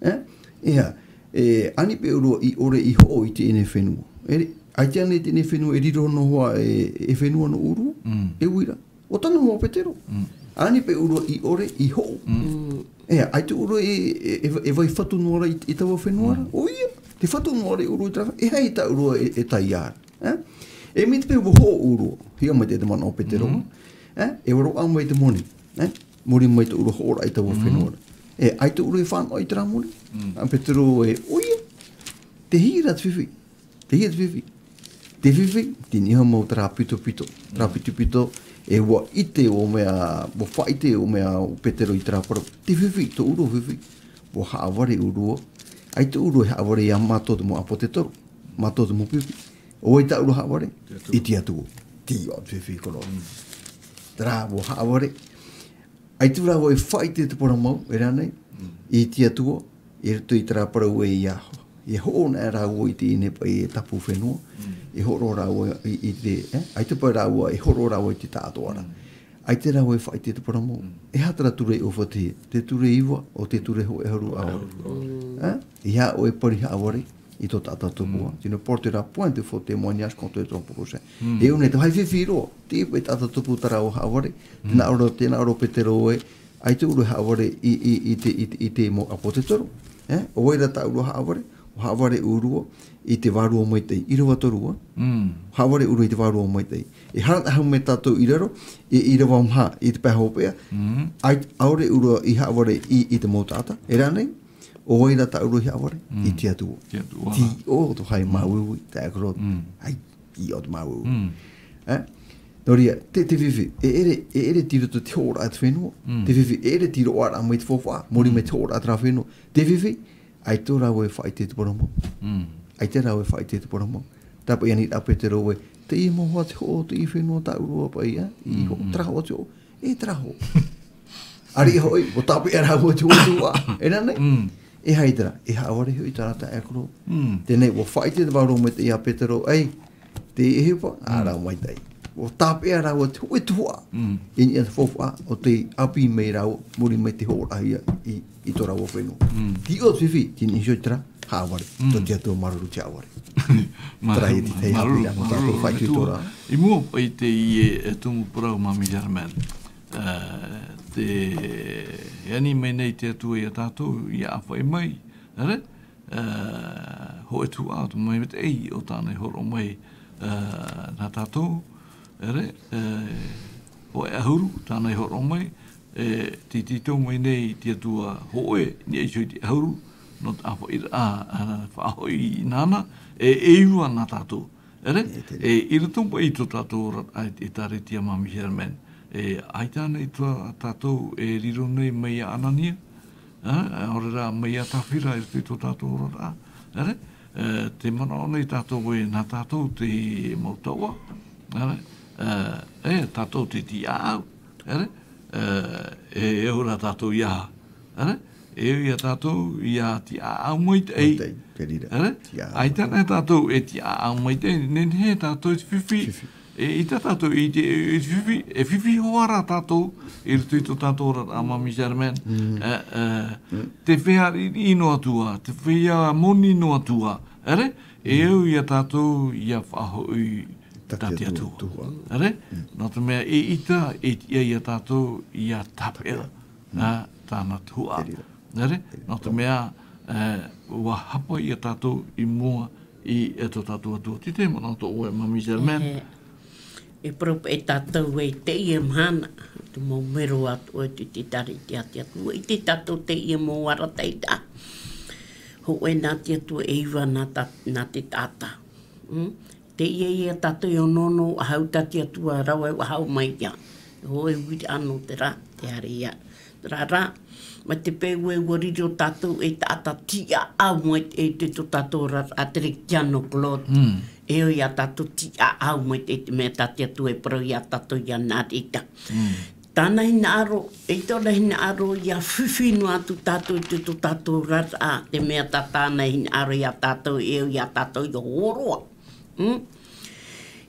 E? ʻEa, E ani paʻi ʻōrua i ʻore i hoʻo i teie nei fenua. E, ʻaita ānei teie nei fenua e riro noa e, e fenua nō ʻōrua? Mm. E uira. ʻO tāna mau Petero. Mm. Ani paʻi ʻōrua i ʻore i hoʻo. Mm. E, ʻaita ʻōrua e, e, e, e vai fatu noa ra i, i taua fenua ra. Mm. ʻOia, tē fatu noa ra ʻōrua i terā, e aha tā ʻōrua e, e tae ra. E? E mai te peu ʻua hoʻo ʻōrua, hia mai te, te manaʻo Petero. Mm. E? E ʻua roaʻa mai te moni. E? Muri mai tō ʻōrua hoʻoraʻa i taua Mm. fenua ra. E, ʻaita ʻōrua e fānaʻo i terā moni. Mm. A Petero e, ʻoia, tē hī ra te fifi. Tē hī ra te fifi. Te fifi, tē niʻa iho mau terā pitopito. Terā Mm. pitopito, e ʻua ʻite ʻo mea, ʻua faʻaʻite ʻo mea ʻo Petero i terā parau. Te fifi, tō ʻōrua fifi. ʻUa haʻavare ʻōrua. ʻAita ʻōrua e haʻavare ia mātou te mau ʻāpōsetolo. Mātou te mau pipi. ʻO vai tā ʻōrua haʻavare? Te Atua. I te Atua. Tīaʻo te fifi koro. Mm. Terā, ʻua haʻavare. ʻAita rāua e faʻaʻite te parau mau, e rā nei, Mm. i te Atua, i roto i terā parau ē ʻia, ʻia hoʻo na rāua i teie nei paʻi e tapu fenua, Mm. e hōroʻa rāua i, i te, e? ʻAita paʻi rāua, e hōroʻa rāua i te taʻatoʻaraʻa. Mm. ʻAita rāua e faʻaʻite te parau mau. Mm. E aha terā ture e ʻōfaʻi, te ture iva, ʻo te ture hōʻē ʻahuru ʻaore. ʻAore. Mm. E? ʻEiaha ʻoe e pari haʻavare i tō taʻata tupua. Mm. Tu ne porteras point de faux témoignage contre ton prochain. Mm. E ʻō nei te vāhi fifi roa, te iva e taʻata tupu terā ʻua haʻavare. Mm. Tē nā ʻō ra, tē nā ʻō ra Petero ē, ʻaita ʻōrua e haʻavare i, i, i te, i te, i te mau ʻāpōsetolo. E? ʻO vai rā tā ʻōrua haʻavare, ʻua haʻavare ʻōrua i te vārua maitaʻi, ʻīrava toru, e? Mm. Haʻavare ʻōrua i te vārua maitaʻi. E haere atu mai tātou i raro, e ʻīrava maha i te pae hopeʻa, Mm. ʻaita, ʻaore ʻōrua i haʻavare i, i te mau taʻata, e rā nei, ʻo vai rā tā ʻōrua i haʻavare, Mm. i te Atua. Te Atua. Tīaʻo te vāhi Mm. māuiui, taeaʻe Claude. Mm. ʻAi, tīaʻo te māuiui. Mm. E? Nō reira, te, te fifi, e ʻere, e ʻere tei roto te hōroʻa te fenua. Mm. Te fifi, e ʻere tei roaʻa mai te faufaʻa, muri mai Mm. te hōroʻa terā fenua. Te fifi, ʻaita rāua e faʻaʻite te parau mau. Mm. ʻAita rāua e faʻaʻite te parau mau. Tāpaʻi ānei rā Petero ē, teie mau hoa tē hoʻo, teie fenua tā ʻōrua paʻi, e? I Mm, hoʻo, mm. terā hoʻo tē hoʻo. E terā hoʻo. ʻAreʻa hoʻi, ʻua tāpeʻa rāua te hoʻo tuhaʻa. E rā nei? Mm. E aha terā, e haʻavare hoʻi terā taeaʻe Claude. Mm. Teie nei, ʻua faʻaʻite te vārua maitaʻi ia Petero, ʻei, te ʻohipa, ā Mm. rāua maitaʻi. ʻUa tāpeʻa rāua te hoʻo tuhaʻa. Mm. I niʻa i te faufaʻa, ʻo tei ʻāpī mai rāua, muri mai te hōroʻahia i, i tō rāua fenua. Mm. Tīaʻo te fifi, tei niʻa iho i terā, haʻavare. Mm. Tō te Atua māuruuru te haʻavare. Māuruuru, Terā ia te tahi māuruuru, haʻapiʻiraʻa nō tātou māuruuru, faʻaitoito Atua. Ra. I mua i teie, e, tumu parau Māmī Germaine. E, te, e ani mai nei te Atua ia tātou, ʻia ʻāfaʻi mai, ʻere? E, hōʻē tuhaʻa, te mau maitaʻi, ʻo tāna i hōroʻa mai, e, nā tātou, ʻere? E, hōʻē ʻahuru, tāna i hōroʻa mai, e, tei tītau mai nei te Atua hōʻē, i niʻa iho i te ʻahuru, nō te ʻāfaʻiraʻa, a, faʻahoʻi nāna, e, e iva nā tātou. ʻEre? E, te E, i roto paʻi i tō tātou ora, a, e tāretia Māmī Germaine. E, ʻaita ānei tā tātou e riro nei mai iā Anania, a, ʻaore rā mai iā Tāfira i roto i tō tātou ora, ʻere? E, tē manaʻo nei tātou ē nā tātou te mau taoʻa, ʻere? E, e tātou te tiʻaʻau, ʻere? E, e au rā tātou ia, ʻere? E au ia tātou ia tiʻaʻau maitaʻi. Maitaʻi, te reira. ʻEre? Tiʻaʻau. ʻAita ānei tātou e tiʻaʻau maitaʻi, nehenehe tātou te fifi. Fifi. E, ʻaita tātou i te, e fifi, e fifi hoʻi rā tātou, i roto i tō tātou ora, a Māmī Germaine. Mm. E, e, Mm. te feiā riʻiriʻi noa atu ā, te feiā moni noa atu ā, ʻere? E Mm. au ia tātou ia faʻahoʻi tā te Atua. Atua. ʻEre? Mm. Nō te mea e ʻaita, e tiʻa ia tātou ia tāpeʻa. Tāpeʻa. Mm. A, tāna tuhaʻa. Te reira. ʻEre? Te reira. Nō te mea, e, ʻua hapa ia tātou i mua i, e tō tātou Atua. Tē manaʻo atoʻa ʻoe, Māmī Germaine. E, e parau paʻi tātou ē i teie mahana, te mau mero atoʻa te, te tāretia a te Atua. ʻIte tātou teie mau arataʻiraʻa. Hōʻē nā te Atua e iva nā ta-, nā te taʻata. Mm? Teie ia tātou e onoono, ʻua hau tā te Atua rave, ʻua hau mai ia. Hōʻē uiraʻa nō terā, te haere ia. Terā rā, mai te peu ē ʻua riro tātou ei taʻata tiʻaʻau maitaʻi i te, tō tātou oraraʻa, a, te retia nō Claude. Mm. E au ia tātou tiʻaʻau maitaʻi i te mea tā te Atua e parau ia tātou ia nā reira. Mm. Tāna hinaʻaro, e tōna hinaʻaro ia fifi noa atu tātou i te, tō tātou oraraʻa, te mea tā tāna hinaʻaro ia tātou, e au ia tātou ia hōroʻa. Mm?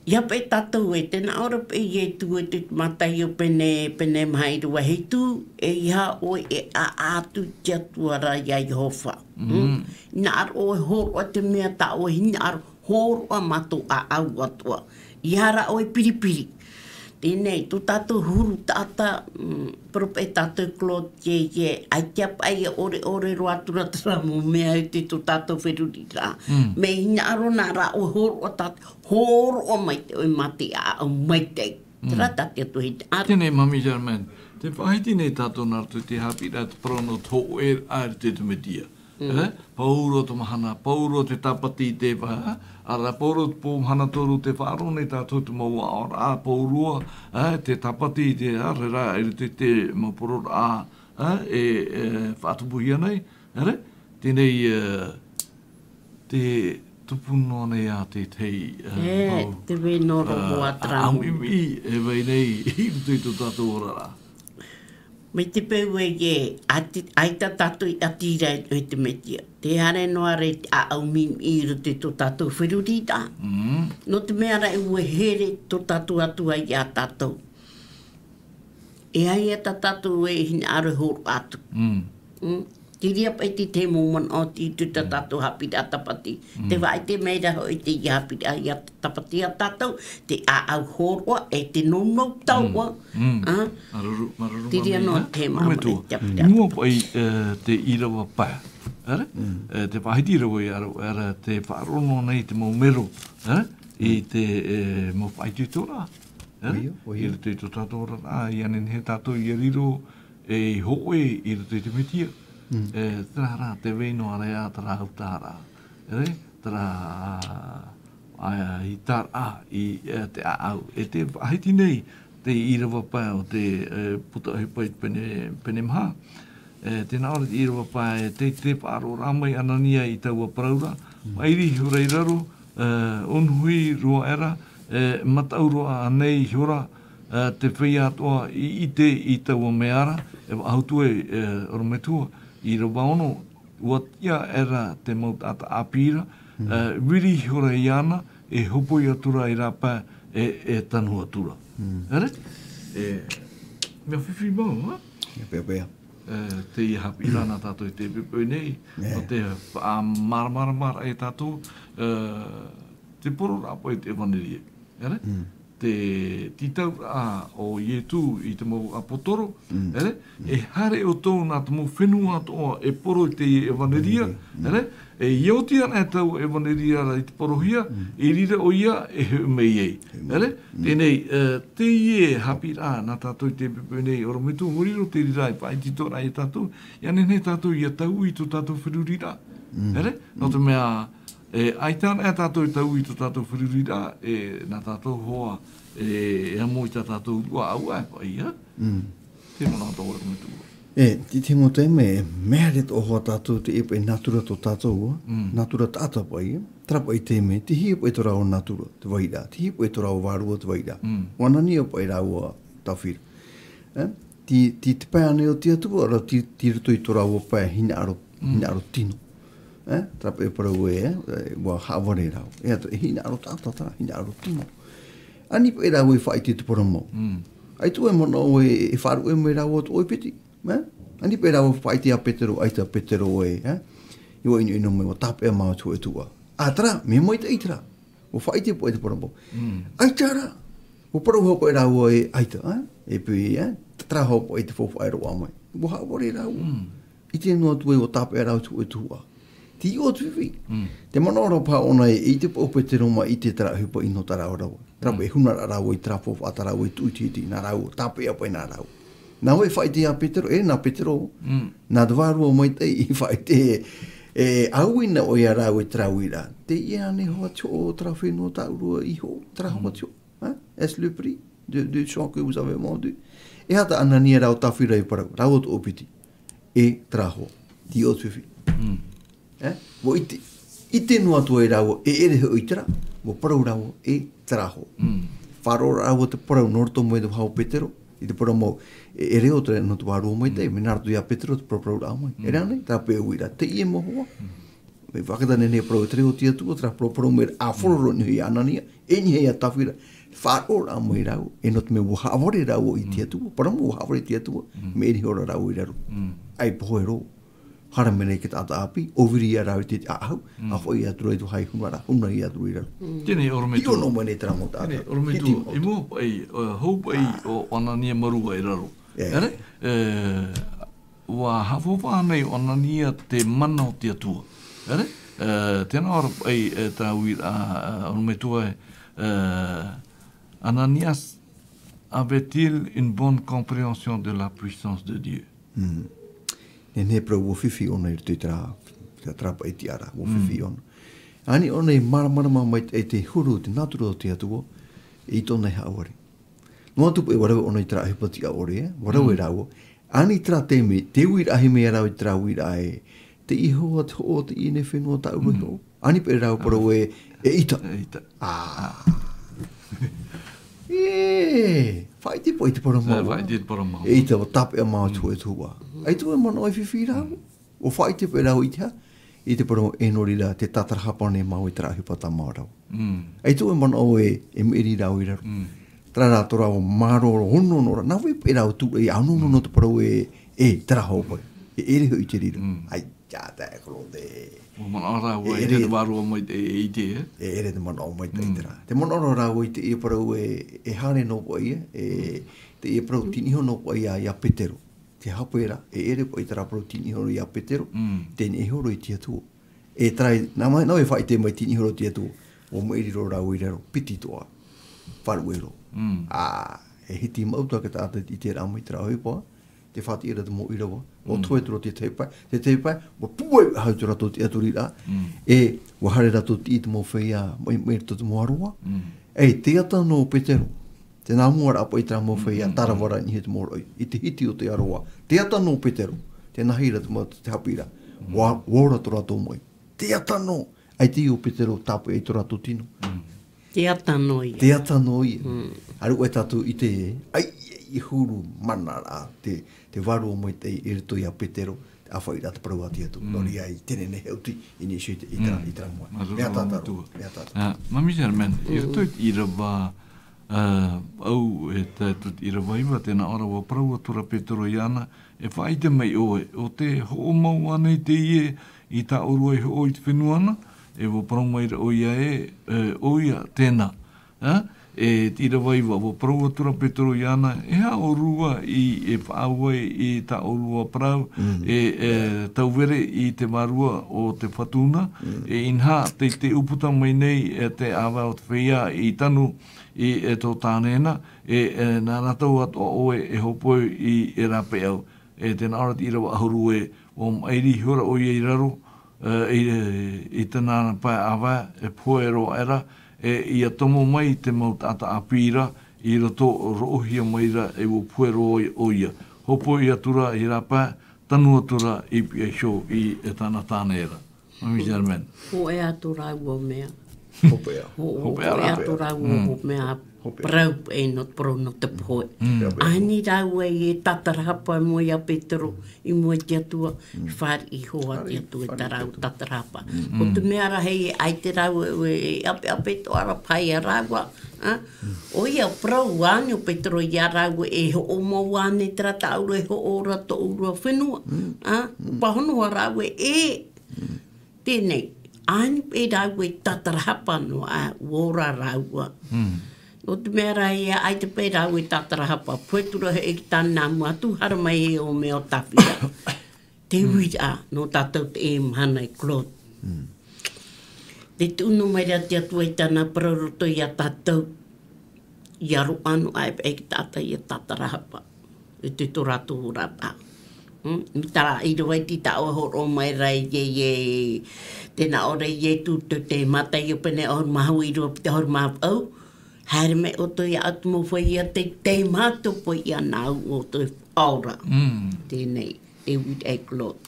Ia paʻi tātou ē, tē nā ʻō ra paʻi Ietu i te Mātaio pene, pene maha ʻīrava hitu, ʻeiaha ʻoe e ʻāʻā atu i te Atua ra ia Iehova. Mm. Hinaʻaro ʻoe hōroʻa te mea tā ʻoe hinaʻaro hōroʻa mā tō ʻāʻau atoʻa. ʻEiaha rā ʻoe piripiri. Teie nei, tō tātou huru taʻata, mm, parau paʻi tātou Claude, ʻaita paʻi ʻia ʻoreʻore roa atu ra terā mau mea i tō tātou feruriraʻa. Mm. Mea hinaʻaro nā rā ʻoe hōroʻa tātou, hōroʻa maitaʻi ʻoe mā te ʻāʻau maitaʻi. Mm. Terā tā te Atua hinaʻaro. Teie nei, Mami Germaine, tē faʻahiti nei tātou nā roto i te haʻapiʻiraʻa te parau nō te hōʻē raʻa i roto i te Mesia. Mm. E, pauroa te mahana, pauroa te tāpati i te vā, ʻaore rā pauroa te pō mahana toru tē faʻaroʻo nei tātou te mau aʻoraʻa, pauroa, e, te tāpati i te, ʻaore rā, i roto i te mau pororaʻa, e, e, e faʻatupuhia nei, ʻaore? Teie nei, e, te tupu noa nei ā te, te, e, E, mau, te vai nō roa e, terā mau ʻāʻau ʻimi, e vai nei, i roto i tō tātou oraraʻa. Mai te peu ē, ʻaita, ʻaita tātou i ʻati ra i te Mesia. Tē haere noa ra te ʻāʻau ʻimi i roto i tō tātou feruriraʻa. Mm. Nō te mea rā ʻua here tō tātou Atua iā tātou. E aha ia tā tātou e hinaʻaro e hōroʻa atu. Mm. Mm. Te reira paʻi te tahi mau manaʻo i roto i tā tātou haʻapiʻiraʻa tāpati. Mm. Tē faʻaʻite mai ra hoʻi teie haʻapiʻiraʻa tāpati iā tātou, te ʻāʻau hōroʻa, e te nounou taoʻa. Mm. Mm. A? Māuruuru, māuruuru, Te reira Mami, noa e? Te mau Mami manaʻo Tua. I te haʻapiʻiraʻa. I mua paʻi, e, te ʻīrava pae. ʻAore? Mm. E, tē faʻahiti ra vau, ʻaore, ʻaore, tē faʻaroʻo noa nei te mau mero, ʻaore? I Mm. te, e, mau faʻaitoitoraʻa. ʻAore? ʻOia, ʻoia. I roto i tō tātou oraraʻa, ʻia nehenehe tātou ʻia riro, e, i hōʻē i roto i te Mesia. Mm. E, terā rā, tē vai noa ra ā terā autaʻaraʻa. ʻAore? Terā, a, i taraʻa i, e, te ʻāʻau. E tē faʻahiti nei te ʻīrava pae o te, e, puta ʻohipa i te pene, pene maha. E, tē nā ʻō ra te ʻīrava pae, e, tē, tē faʻaroʻo ra mai Anania i taua parau ra. Mm. Maʻiri ihora i raro, e, unuhi roa aʻera, e, mataʻu roa ānei ihora, e, te feiā atoʻa i ʻite i taua mea ra, e faʻahou atu ai, e, ʻorometua, ʻīrava ono, ʻua tiʻa aʻera te mau taʻata ʻāpī ra, Mm. e, viri ihora iāna, e hopoi atu ra i rāpae, e, e tanu atu ra. Mm. ʻAore? E, mea fifi mau, ha? Ia pea, pea. E, teie haʻapiʻiraʻa nā tātou i teie poʻipoʻi nei, Nē. nō te faʻamāramaramaraʻa ia tātou, e, te pororaʻa paʻi te ʻevaneria. ʻAore? Mm. Te tītauraʻa o Ietu i te mau ʻāpōtoro, Mm. ʻaore? Mm. E haere ʻoutou nā te mau fenua atoʻa e poro i te ʻevaneria, Mm. ʻaore? E ʻia oti ana e taua ʻevaneria ra i te porohia, Mm. i reira ʻoia e hoʻi mai ai. Hoʻi mai. ʻAore? Mm. Teie nei, e, teie haʻapiʻiraʻa nā tātou i teie poʻipoʻi nei, ʻorometua, ʻua riro te reira e faʻaitoitoraʻa ia tātou, ʻia nehenehe tātou ʻia taui i tō tātou feruriraʻa. Mm. ʻAore? Nō te Mm. mea, E, ʻaita ana e tātou e taui i tō tātou feruriraʻa, e, nā tātou hoʻi, e, e amo i tā tātou ruʻa ʻāuaʻa, e paʻi, ā? Mm. Te manaʻo atoʻa ʻorometua. E, te, te mau taime, e, mea haere atoʻa hoʻi tātou te, e, e nātura tō tātou, ā? Mm. Nātura taʻata paʻi, ā? Terā paʻi te mea, tei hea paʻi tō rāua nātura, te vai ra, tei hea paʻi tō rāua vārua, te vai ra. Mm. ʻUa Anania paʻi rāua tāfira. E? Tei, tei te pae ānei o te Atua, ʻaore rā tei, tei roto i tō rāua pae hinaʻaro, Mm. hinaʻaro tino. E, terā paʻi e parau ē, e, ʻua haʻavare rāua. E ʻaita, e hinaʻaro taʻata, hinaʻaro tino. Ani paʻi rāua e faʻaʻite i te parau mau. Mm. ʻAita ʻoe e manaʻo ē, e faʻaruʻe mai rāua tō ʻoe piti. E? Ani paʻi rāua e faʻaʻite ia Petero, ʻaita Petero ē, e? ʻUa ʻinoʻino mai, ʻua tāpeʻa māua i te hōʻē tuhaʻa. ʻĀ, terā, mea maitaʻi terā. ʻUa faʻaʻite paʻi i te parau mau. Mm. ʻAita rā. ʻUa parau hoʻi paʻi rāua ē, ʻaita, e? E pē, e? Terā hoʻi paʻi te faufaʻa e roaʻa mai. ʻUa haʻavare rāua. Mm. ʻIte noa atu ē ʻua tāpeʻa rāua i te hōʻē tuhaʻa. Tei iʻo atu fifi. Mm. Te manaʻo ra paha ʻōna ē, e ʻite paʻi ʻo Petero mā ʻite terā ʻohipa ʻino tā rāua rave. Terā Mm. paʻi e huna ra rāua i terā faufaʻa tā rāua i tuʻu i te hiti, nā rāua, tāpeʻa paʻi nā rāua. Nāʻu e faʻaʻite ia Petero, e, nā Petero, Mm. nā te Vārua Maitaʻi i faʻaʻite, e, auina ʻoe ia rāua i terā uiraʻa. Tei ʻō ānei hoʻi te hoʻo o terā fenua taʻurua i hoʻo, terā Mm. hoʻo te hoʻo. Hein? Est-ce le prix de, de ce que vous avez vendu? E aha tā Anania rāua tāfira i parau, rāua tō ʻōpiti. E terā hoʻo. Tei iʻo atu fifi. Mm. Eh? ʻUa ʻite, ʻite noa atu ai rāua, e ʻere hoʻi terā, ʻua parau rāua, e terā hoʻo. Mm. Faʻaroʻo rāua te parau nō roto mai te vāhi o Petero, i te parau mau, e ʻere ʻo terā nō te Vārua Maitaʻi, Mm. mea nā roto ia Petero te paraparau ra mai. Mm. E rā nei, terā paʻi e uiraʻa, teie mau hoa. Mm. Mea faʻaʻite nei e parau, e terā ʻo te Atua, terā paraparau mai ra, ʻa Mm. faʻaroʻo nei ia Anania, e niʻa ia tāfira, faʻaroʻo ra mai rāua, e nō te mea ʻua haʻavare rāua i te Mm. Atua, parau mau ʻua haʻavare i te Atua, Mm. mea ʻere ihora rāua i raro. Mm. ʻAi pohe roa. Haere mai nei te taʻata ʻāpī, ʻōviri ia rāua i te ʻaʻahu, ʻa faʻaʻī atu ra i te vāhi hunara, hunara ia atu i raro. Tēnei ʻorometua. Hiʻo noa mai nei terā mau taʻata. Tēnei ʻorometua. Hiti mau. I mua paʻi, ʻo, hou paʻi, ʻo Anania Marua i raro. ʻĒ. ʻUa haʻafaufaʻa nei ʻo Anania te mana o te Atua. ʻĒ. Tēnā ora paʻi, e, tā uiraʻa, ʻorometua e, Ananias avait-il une bonne compréhension de la puissance de Dieu? Nehenehe parau ʻua fifi ʻōna i roto i terā, terā paʻi tiʻaraʻa, ʻua fifi ʻōna. Ani ʻōna i māramarama mai te, te huru, te natura o te Atua, i tōna e haʻavare. Noa atu paʻi ʻua rave ʻōna i terā ʻohipa tiʻa ʻore, ʻua rave rāua. Ani terā taime, te uiraʻa hē mai rāua i terā uiraʻa e, te Iehova te hoʻo, te ine fenua tāʻu roa i hoʻo. Ani paʻi rāua parau e, eʻita. Eʻita. ʻĒ. Faʻaʻite paʻi te parau mau. Faʻaʻite te parau mau. Eʻita, ʻua tāpeʻa māua i te hōʻē tuhaʻa. ʻAita e manaʻo e fifi rāua. ʻUa faʻaʻite paʻi rāua i te aha, i te parau e nō reira te tātarahapa nei māua i terā ʻohipa tā māua rāua. ʻAita e manaʻo e, e maʻiri rāua i raro. Terā rā tō rāua mārō, ono nō rā, nā vai paʻi rāua tūraʻi, ʻa ono nō te parau e, e, terā hōpoiʻa. E ʻere hoʻi te reira. ʻAita, e koro te. ʻUa manaʻo rāua, e ʻere te vārua mai te, e ʻite, e? E ʻere te manaʻo mai te, terā. Te manaʻo rāua i te, e parau e, e haere nō paʻi, e, te, e parau tini iho nō paʻi ia, ia Petero. Te hape ra, e ʻere paʻi terā parau tini iho ia Petero, tini iho i te Atua. E terā, nā mai, nā vai e faʻaʻite mai tini iho i te Atua, ʻua maʻiri roa rāua i raro, piti atoʻa, faʻaruʻe roa. ʻĀ, e hiti maʻuta te taʻata i terā mai terā ʻohipa, te faʻatiʻa ra te mau ʻīrava, ʻua toe atu ra te tahi pae, te tahi pae, ʻua pūai faʻahou atu rātou i te ʻaturiraʻa, e, ʻua haere rātou i te mau feiā, mai, mai roto i te mau aroā. E, te ata nō Petero, tē nā mua ra paʻi terā mau feiā, tarava ra i niʻa i te mau raʻi, i te hiti o te aroā. Te ata nō Petero, tē nāhea ra te mau, te haʻapiʻiraʻa, ʻua, ʻua ora tō rātou moʻe. Te ata nō, ʻaita ʻo Petero tāpeʻa i tō rātou tino. Te ata nō ia. Te ata nō ia. Aru e tātou i te, ai, i huru mana ra, te, te vārua maitaʻi i roto ia Petero, te ʻāfaʻiraʻa te parau a te Atua. Nō reira i teie nei e oti, i niʻa iho i te, i terā, i terā moʻe. Mea tātaro, mea tātaro. Ā, Mami Germaine, i roto i te ʻīrava, ā, au e tae atu te ʻīrava iva, tē nā ʻō ra ʻua parau atu ra Petero iāna, e faʻaʻite mai ʻoe, ʻo tē hoʻo mau ānei teie i tā ʻōrua i hoʻo i te fenua na, e ʻua parau mai ra ʻoia ē, e, ʻoia, tēnā. Ā, e te ʻīrava iva, ʻua parau atu ra Petero iāna, e aha ʻōrua i, e faʻaau ai i tā ʻōrua parau, e, e, tauvere i te vārua o te Fatu na, e inaha, tē, tē ʻūputa mai nei, e te ʻāvae o te feiā i tanu i, e tō tāne na, e, e nā rātou atoʻa ʻoe e hōpoi i, e rāpae au. E tē nā ʻō ra te ʻīrava ʻahuru ē, ʻua maʻiri ihora ʻoia i raro, e, i, i te nā pae ʻāvae, e pohe roa aʻera, e, ʻia tomo mai te mau taʻata ʻāpī ra, i roto roʻohia mai ra, e ʻua pohe roa ʻoia. Hōpoi atu ra i rāpae, tanu atu ra i pihaʻi iho i, e tāna tāne ra. Mami Germaine. Hōʻē atu rāua mea. Hōpoi ā. Hō-, hō-, hōpoi ā hōʻē atu rāua, hōʻē mea. Hōpoi ā. Parau, e nō te parau nō te pohe. Hōpoi ā. Ani rāua e tātarahapa i mua ia Petero, i mua i te Atua, i fāriʻi iho ā te Atua i tā rāua tātarahapa. ʻO te mea ra hei, ʻaita rāua e, e ʻapeʻape atoʻa ra paʻi ia rāua, ā? ʻOia, parau ānei ʻo Petero ia rāua e hoʻo mau ānei terā tā ʻōrua e hoʻo ra tō ʻōrua fenua, ā? Pāhono ā rāua e, Teie nei, ani paʻi rāua e tātarahapa noa, ʻua ora rāua. Nō te mea ra ïa, ʻaita paʻi rāua e tātarahapa, pohe atu ra hoʻi i tāna mua atu, haere mai e ʻo mea o Tāvita. Te uiraʻa, nō tātou teie mahana e Claude. Tē tuʻu noa mai ra te Atua i tāna parau i roto ia tātou. ʻIa roaʻa noa aʻe paʻi te taʻata ʻia tātarahapa. E te tō rātou oraraʻa. Hmm? Mai terā ʻīrava iti tā ʻoe e hōroʻa mai ra ē, ē, ē, tē nā ʻō ra ē, ē, tū te, te Mātaio pene ʻahuru mā iva, ʻīrava piti ʻahuru mā vaʻu. Haere mai ʻoutou ia ʻoutou mau feiā, tē, tē mātou paʻi ïa nāʻu ʻoutou e faʻaora. Mm. Teie nei. Te uiraʻa e Claude.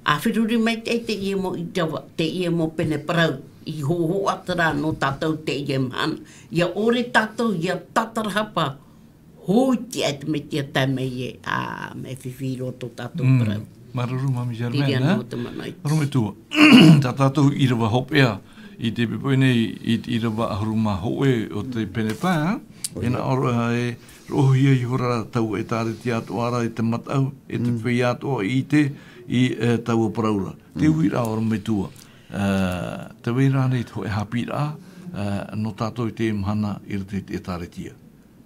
ʻA feruri mai te, teie mau ʻīrava, teie mau pene parau, i hōhoʻa atu ra nō tātou teie mahana. ʻIa ʻore tātou, ʻia tātarahapa, hōʻē atu mai te taime ē, ā, mea fifi roa tō tātou parau. Māuruuru, Mami Germaine, ā? Orometua. Tā tātou ʻīrava hopeʻa, i te poʻipoʻi nei, i te ʻīrava ʻahuru mā hōʻē o te pene pae, ā? E nā ʻō ra ē, roʻohia ihora tau ʻĒtārētia atoʻa ra e te mataʻu, e te feiā atoʻa i ʻite, i, e, taua parau ra. Te uiraʻa ʻorometua, e, tē vai ra ānei te hōʻē haʻapiʻiraʻa, e, nō tātou i teie mahana i roto i te ʻĒtārētia.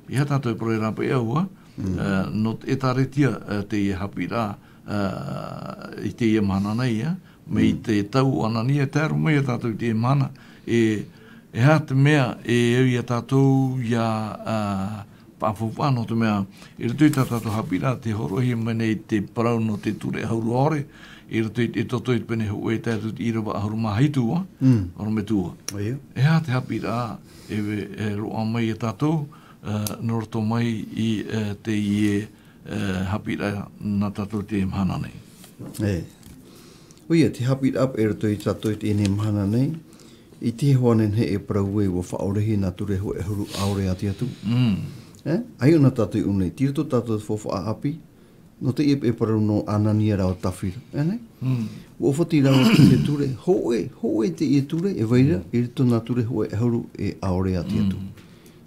E aha tātou e parau ra paʻi ʻaua, e, nō te ʻĒtārētia, e, teie haʻapiʻiraʻa, e, i teie mahana nei, e, mai te tau o Anania, e tae roa mai ia tātou i teie mahana, e, e aha te mea e au ia tātou ia, e, faʻafaufaʻa, nō te mea, i roto i tā tātou haʻapiʻiraʻa, tē hōroʻahia mai nei te parau nō te ture ʻahuru ʻaore, i roto i te Exodo i te pene hōʻē tae atu i te ʻīrava ʻahuru mā hitu, ʻorometua. E aha te haʻapiʻiraʻa e, e roaʻa mai ia tātou, e, nō roto mai i, e, teie, e, haʻapiʻiraʻa nā tātou i teie mahana nei. E. ʻOia, te haʻapiʻiraʻa i roto ia tātou i teie mahana nei, i te hoa nehenehe e parau ē, ʻua faʻaʻorehia nā ture hōʻē ʻahuru ʻaore a te Atua. E? ʻAita nā tātou i ʻō nei, tei roto tātou te faufaʻa ʻāpī, nō teie paʻi parau nō Anania rāua Tafira. E nei? ʻUa ʻōfati rāua te ture, hōʻē, hōʻē teie ture, e vai ra, i roto nā ture hōʻē ʻahuru e ʻaore a te Atua.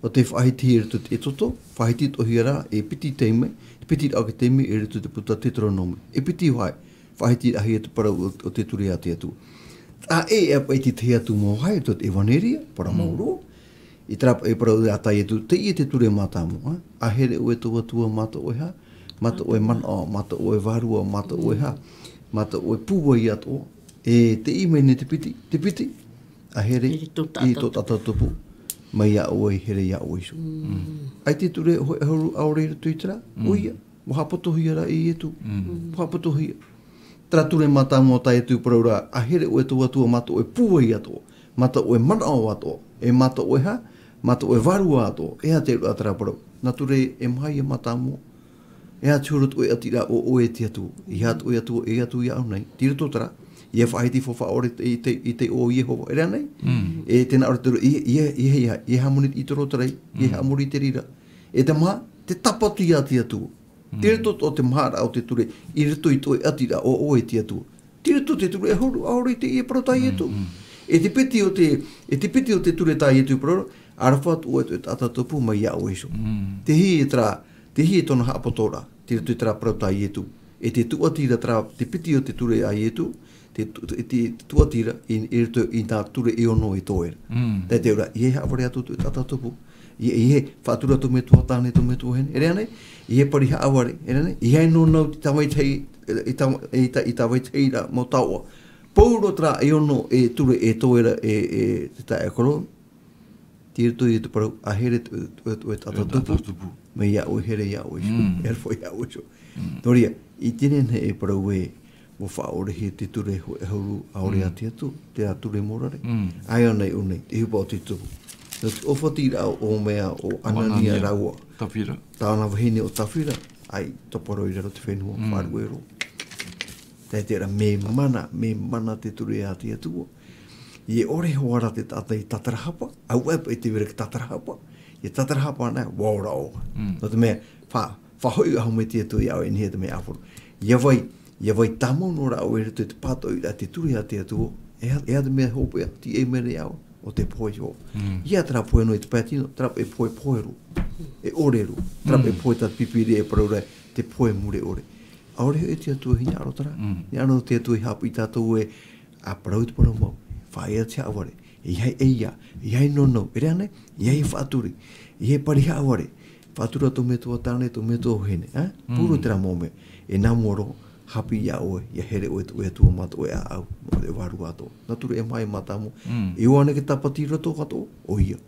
ʻO tē faʻahiti i roto i te Exodo, faʻahiti atoʻahia ra, e piti taime, te piti raʻa o te taime, i roto i te puta Teuteronome. E piti vāhi, faʻahiti atoʻahia te parau o, o te ture a te Atua. ʻA ʻē, e paʻi te tahi atu mau vāhi, i roto i te ʻEvaneria, parau mau roa. I terā paʻi parau a tā Ietu, teie te ture mātāmua, ā. ʻA here ʻoe i tō Atua mā tō ʻoe hā, mā tō ʻoe manaʻo, mā tō ʻoe vārua, mā tō ʻoe hā, mā tō ʻoe pūai atoʻa. E tei mai nei te piti, te piti, ʻa here i tō tātou tupu, mai iā ʻoe, here iā ʻoe iho. ʻAita te ture hōʻē ʻahuru ʻaore i roto i terā, ʻoia, ʻua haʻapotohia ra e Ietu. ʻUa haʻapotohia. Terā ture mātāmua tā Ietu parau ra, ʻa here ʻoe i tō Atua mā tō ʻoe pūai atoʻa, mā tō ʻoe manaʻo atoʻa, e mā tō ʻoe hā, mā tō ʻoe vārua atoʻa, e aha te auraʻa terā parau. Nā ture e maha ia mātāmua. E aha te huru o te ʻoe ʻatiraʻa ʻo ʻoe e te Atua. ʻEiaha te ʻoe Atua, e Atua iāʻu nei. Tei roto terā, ʻia faʻahiti faufaʻa ʻore i te, i te, i te iʻoa o Iehova. E rā nei? E tē nā ʻō ra te ture, ʻeiaha, ʻeiaha, ʻeiaha, ʻeiaha haʻamori i te roto ra, ʻeiaha haʻamori i te reira. E te maha, te tāpati a te Atua. Tei roto o te maharaʻa o te ture, i roto i te ʻoe ʻatiraʻa ʻo ʻoe e te Atua. Tei roto te ture ʻahuru ʻaore i teie parau tā Ietu. E te piti o te, e te piti o te ture tā Ietu parau, aroha atu ʻoe i tō ʻoe taʻata tupu mai iā ʻoe iho. Tē hia terā, tē hia tōna haʻapotoraʻa, tei roto i terā parau tā Ietu. E te tūʻati ra terā, te piti o te ture a Ietu, te tū-, te, te tūʻati ra, i, i roto i nā ture e ono e toe ra. Tae te auraʻa, ʻeiaha e haʻavare atu i tō ʻoe taʻata tupu. ʻEi-, ʻeiaha e faʻatura tō metua tāne, tō metua vahine. E rā nei? ʻEiaha e pari haʻavare. E rā nei? ʻEiaha e nōnau i tā vetahi, i tā, i tā, i tā vetahi ra mau taoʻa. Pauroa terā e ono e ture e toe ra e, e te taeaʻe Korōneliu. Tei roto i te parau, ʻa here ʻoe i tō, tō, tō ʻoe taʻata tupu. Mai iā ʻoe, here iā ʻoe iho. E aroha iā ʻoe iho. Nō reira, i teie nei e parau ē, ʻua faʻaʻorehia te ture hōʻē ʻahuru ʻaore a te Atua, terā ture mōrare. ʻAita nei, ʻo nei, te ʻohipa o te tupu. Nō te ʻōfatiraʻa o, o mea o Anania rāua. Tafira. Tāna vahine ʻo Tafira, ʻaita i topa roa i raro i te fenua, faʻaruʻe roa. Tae te auraʻa, mea mana, mea mana te ture a te Atua. ʻIa ʻore hoʻi ra te taʻata i tatarahapa, ʻaita paʻi te vera i tatarahapa, ʻia tatarahapa ana, ʻua ora ʻoe. Nō te mea, fa-, faʻahoʻi ʻahuru mai te Atua iā ʻoe, e nehenehe te mea ʻāfaro. ʻIa vai, ʻia vai tāmau noa ra ʻoe i roto i te pātoʻiraʻa te ture a te Atua, e aha, e aha te mea hopeʻa, tei ʻō mai ra iā ʻoe, ʻo te pohe iho. ʻEiaha terā pohe noa i te pae tino, terā e pohe, pohe roa, e ʻore roa, terā e pohe tā te Pīpīria e parau ra, te pohe mure ʻore. ʻAore hoʻi te Atua e hinaʻaro terā, hinaʻaro te Atua e haʻapiʻi tātou ē, ʻa parau i te parau mau, faʻaea te haʻavare, ʻeiaha e ʻeiā, ʻeiaha e nōnau, e rā nei, ʻeiaha e faʻaturi, ʻeiaha e pari haʻavare, faʻatura tō metua tāne, tō metua vahine, ā? Pure terā mau mea, e nā mua roa, haʻapiʻi iā ʻoe, ʻia here ʻoe i tō ʻoe Atua mā tō ʻoe ʻāʻau, mā tō ʻoe vārua atoʻa. Nā ture e maha e mātāmua, e ʻoaʻoa anaʻe te tāpati i roto atoʻa, ʻoia.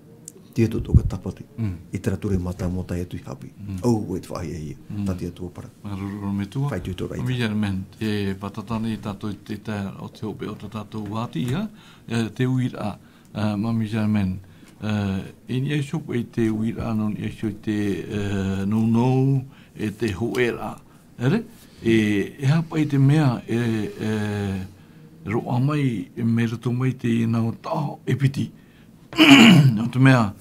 Tei roto tō ʻoe tāpati. I terā ture mātāmua tā Ietu i haʻapiʻi. ʻAuē te faʻahiahia, tā te Atua parau. Māuruuru metua. Faʻaitoito ra. Mami Germaine, e fātata nei tātou i te tae o te hopeʻa o tā tātou vāhi, ā, e, te uiraʻa, ā, Mami Germaine, ā, i niʻa iho paʻi i te uiraʻa, nō niʻa iho i te, ā, nōnau, e te hōʻēraʻa. ʻEre, e, e aha paʻi te mea e, e roaʻa mai, mai roto mai i teie nau taʻo e piti. Nō te mea,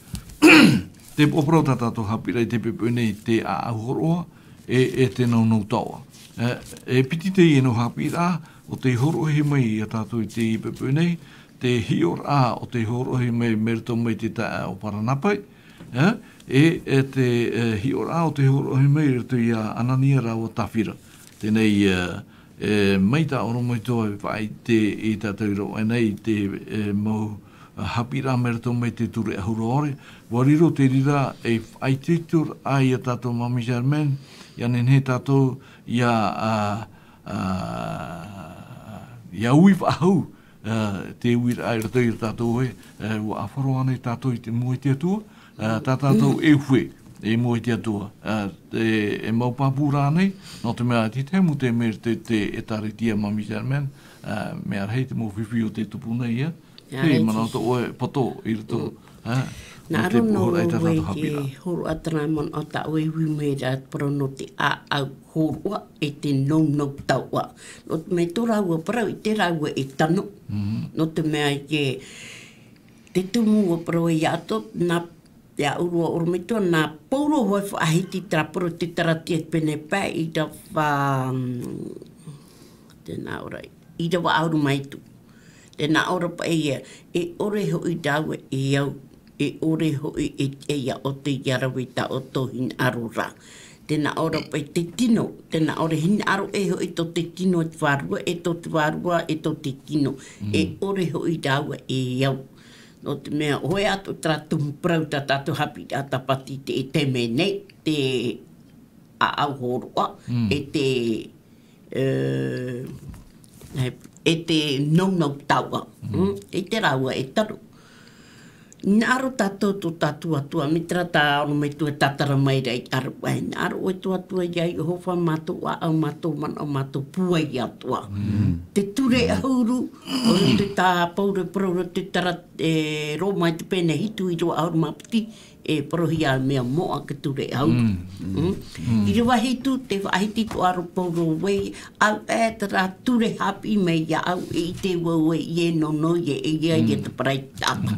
tē poroparau tā tātou haʻapiʻiraʻa i te poʻipoʻi nei, te ʻāʻau hōroʻa, e, e te nōnau taoʻa. E, e piti teie nau haʻapiʻiraʻa, ʻo tei hōroʻahia mai ia tātou i te poʻipoʻi nei, te hiʻoraʻa ʻo tei hōroʻahia mai, mai roto mai i te taʻata o Paranape, e, e, e te, e, hiʻoraʻa ʻo tei hōroʻahia mai i roto ia Anania rāua Tafira. Teie nei, e, e, mai tā ʻorometua e faʻaʻite i tātou i roaʻa nei i te, e, mau, a, haʻapiʻiraʻa mai roto mai te ture ʻahuru ʻore. ʻUa riro te reira e faʻaitoitoraʻa ia tātou Māmī Germaine, ʻia nehenehe tātou ʻia, a, a, ʻia ui faʻahou, a, te uiraʻa i roto ia tātou ē, e, ʻua ʻāfaro ānei tātou i te, i mua i te Atua, a, tā tātou e ufe, i mua i te Atua. A, e, e mau pāpū rānei, nō te mea te tahi mau taime i te, te ʻĒtārētia Māmī Germaine, a, mea rahi te mau fifi o te tupu nei, ā. Hei, manaʻo atoʻa ʻoe e poto i roto, ā, nā roto i te pūhoroʻa i tā tātou haʻapiʻiraʻa. Hōroʻa terā manaʻo tā ʻoe e ui mai ra, parau nō te ʻāʻau hōroʻa e te nounou taoʻa. Nō te mea tō rāua parau i te rāua e tano. Nō te mea i te, te tumu ʻua parau ai iā ʻoutou, nā, iā ʻorometua, nā Paulo hoʻi faʻahiti terā parau i te ʻĒtārētia i te pene pae ʻīrava, tēnā ʻoe ra, ʻīrava ʻahuru mā hitu. Tē nā ʻō ra paʻi ïa, e ʻore hoʻi rāua e au, e ʻore hoʻi e tiʻa iā ʻoutou ʻia rave i tā ʻoutou hinaʻaro ra. Tē nā ʻō ra paʻi te tino, tē nā ʻō ra hinaʻaro ʻē hoʻi tō te tino e te vārua, e tō te vārua, e tō te tino. E ʻore hoʻi rāua e au. Nō te mea, hōʻē atu terā tumu parau tā tātou haʻapiʻiraʻa tāpati i te, i te mea nei, te ʻāʻau hōroʻa, e te, e, e, e te nounou taoʻa. Mm, i te rāua e tano. Hinaʻaro tātou tō tātou Atua, mai terā tā ʻorometua e tātara mai ra i te ʻāruʻa, hinaʻaro ʻoe tō Atua iā Iehova, mā tō ʻāʻau, mā tō manaʻo, mā tō pūai atoʻa. Te ture ʻahuru, ʻo roto i tā Paulo e parau ra i te ʻĒtārē-, e, Roma i te pene hitu ʻīrava ʻahuru mā piti, e parauhia mea moʻa te ture ʻahuru. Mm. Mm. ʻĪrava hitu, tē faʻahiti atoʻa ra Paulo ē, ʻaita terā ture haʻapiʻi mai iāʻu, e ʻite vau ē, ʻeiaha e nounou, e ʻeiaha e tāpara i te taʻata.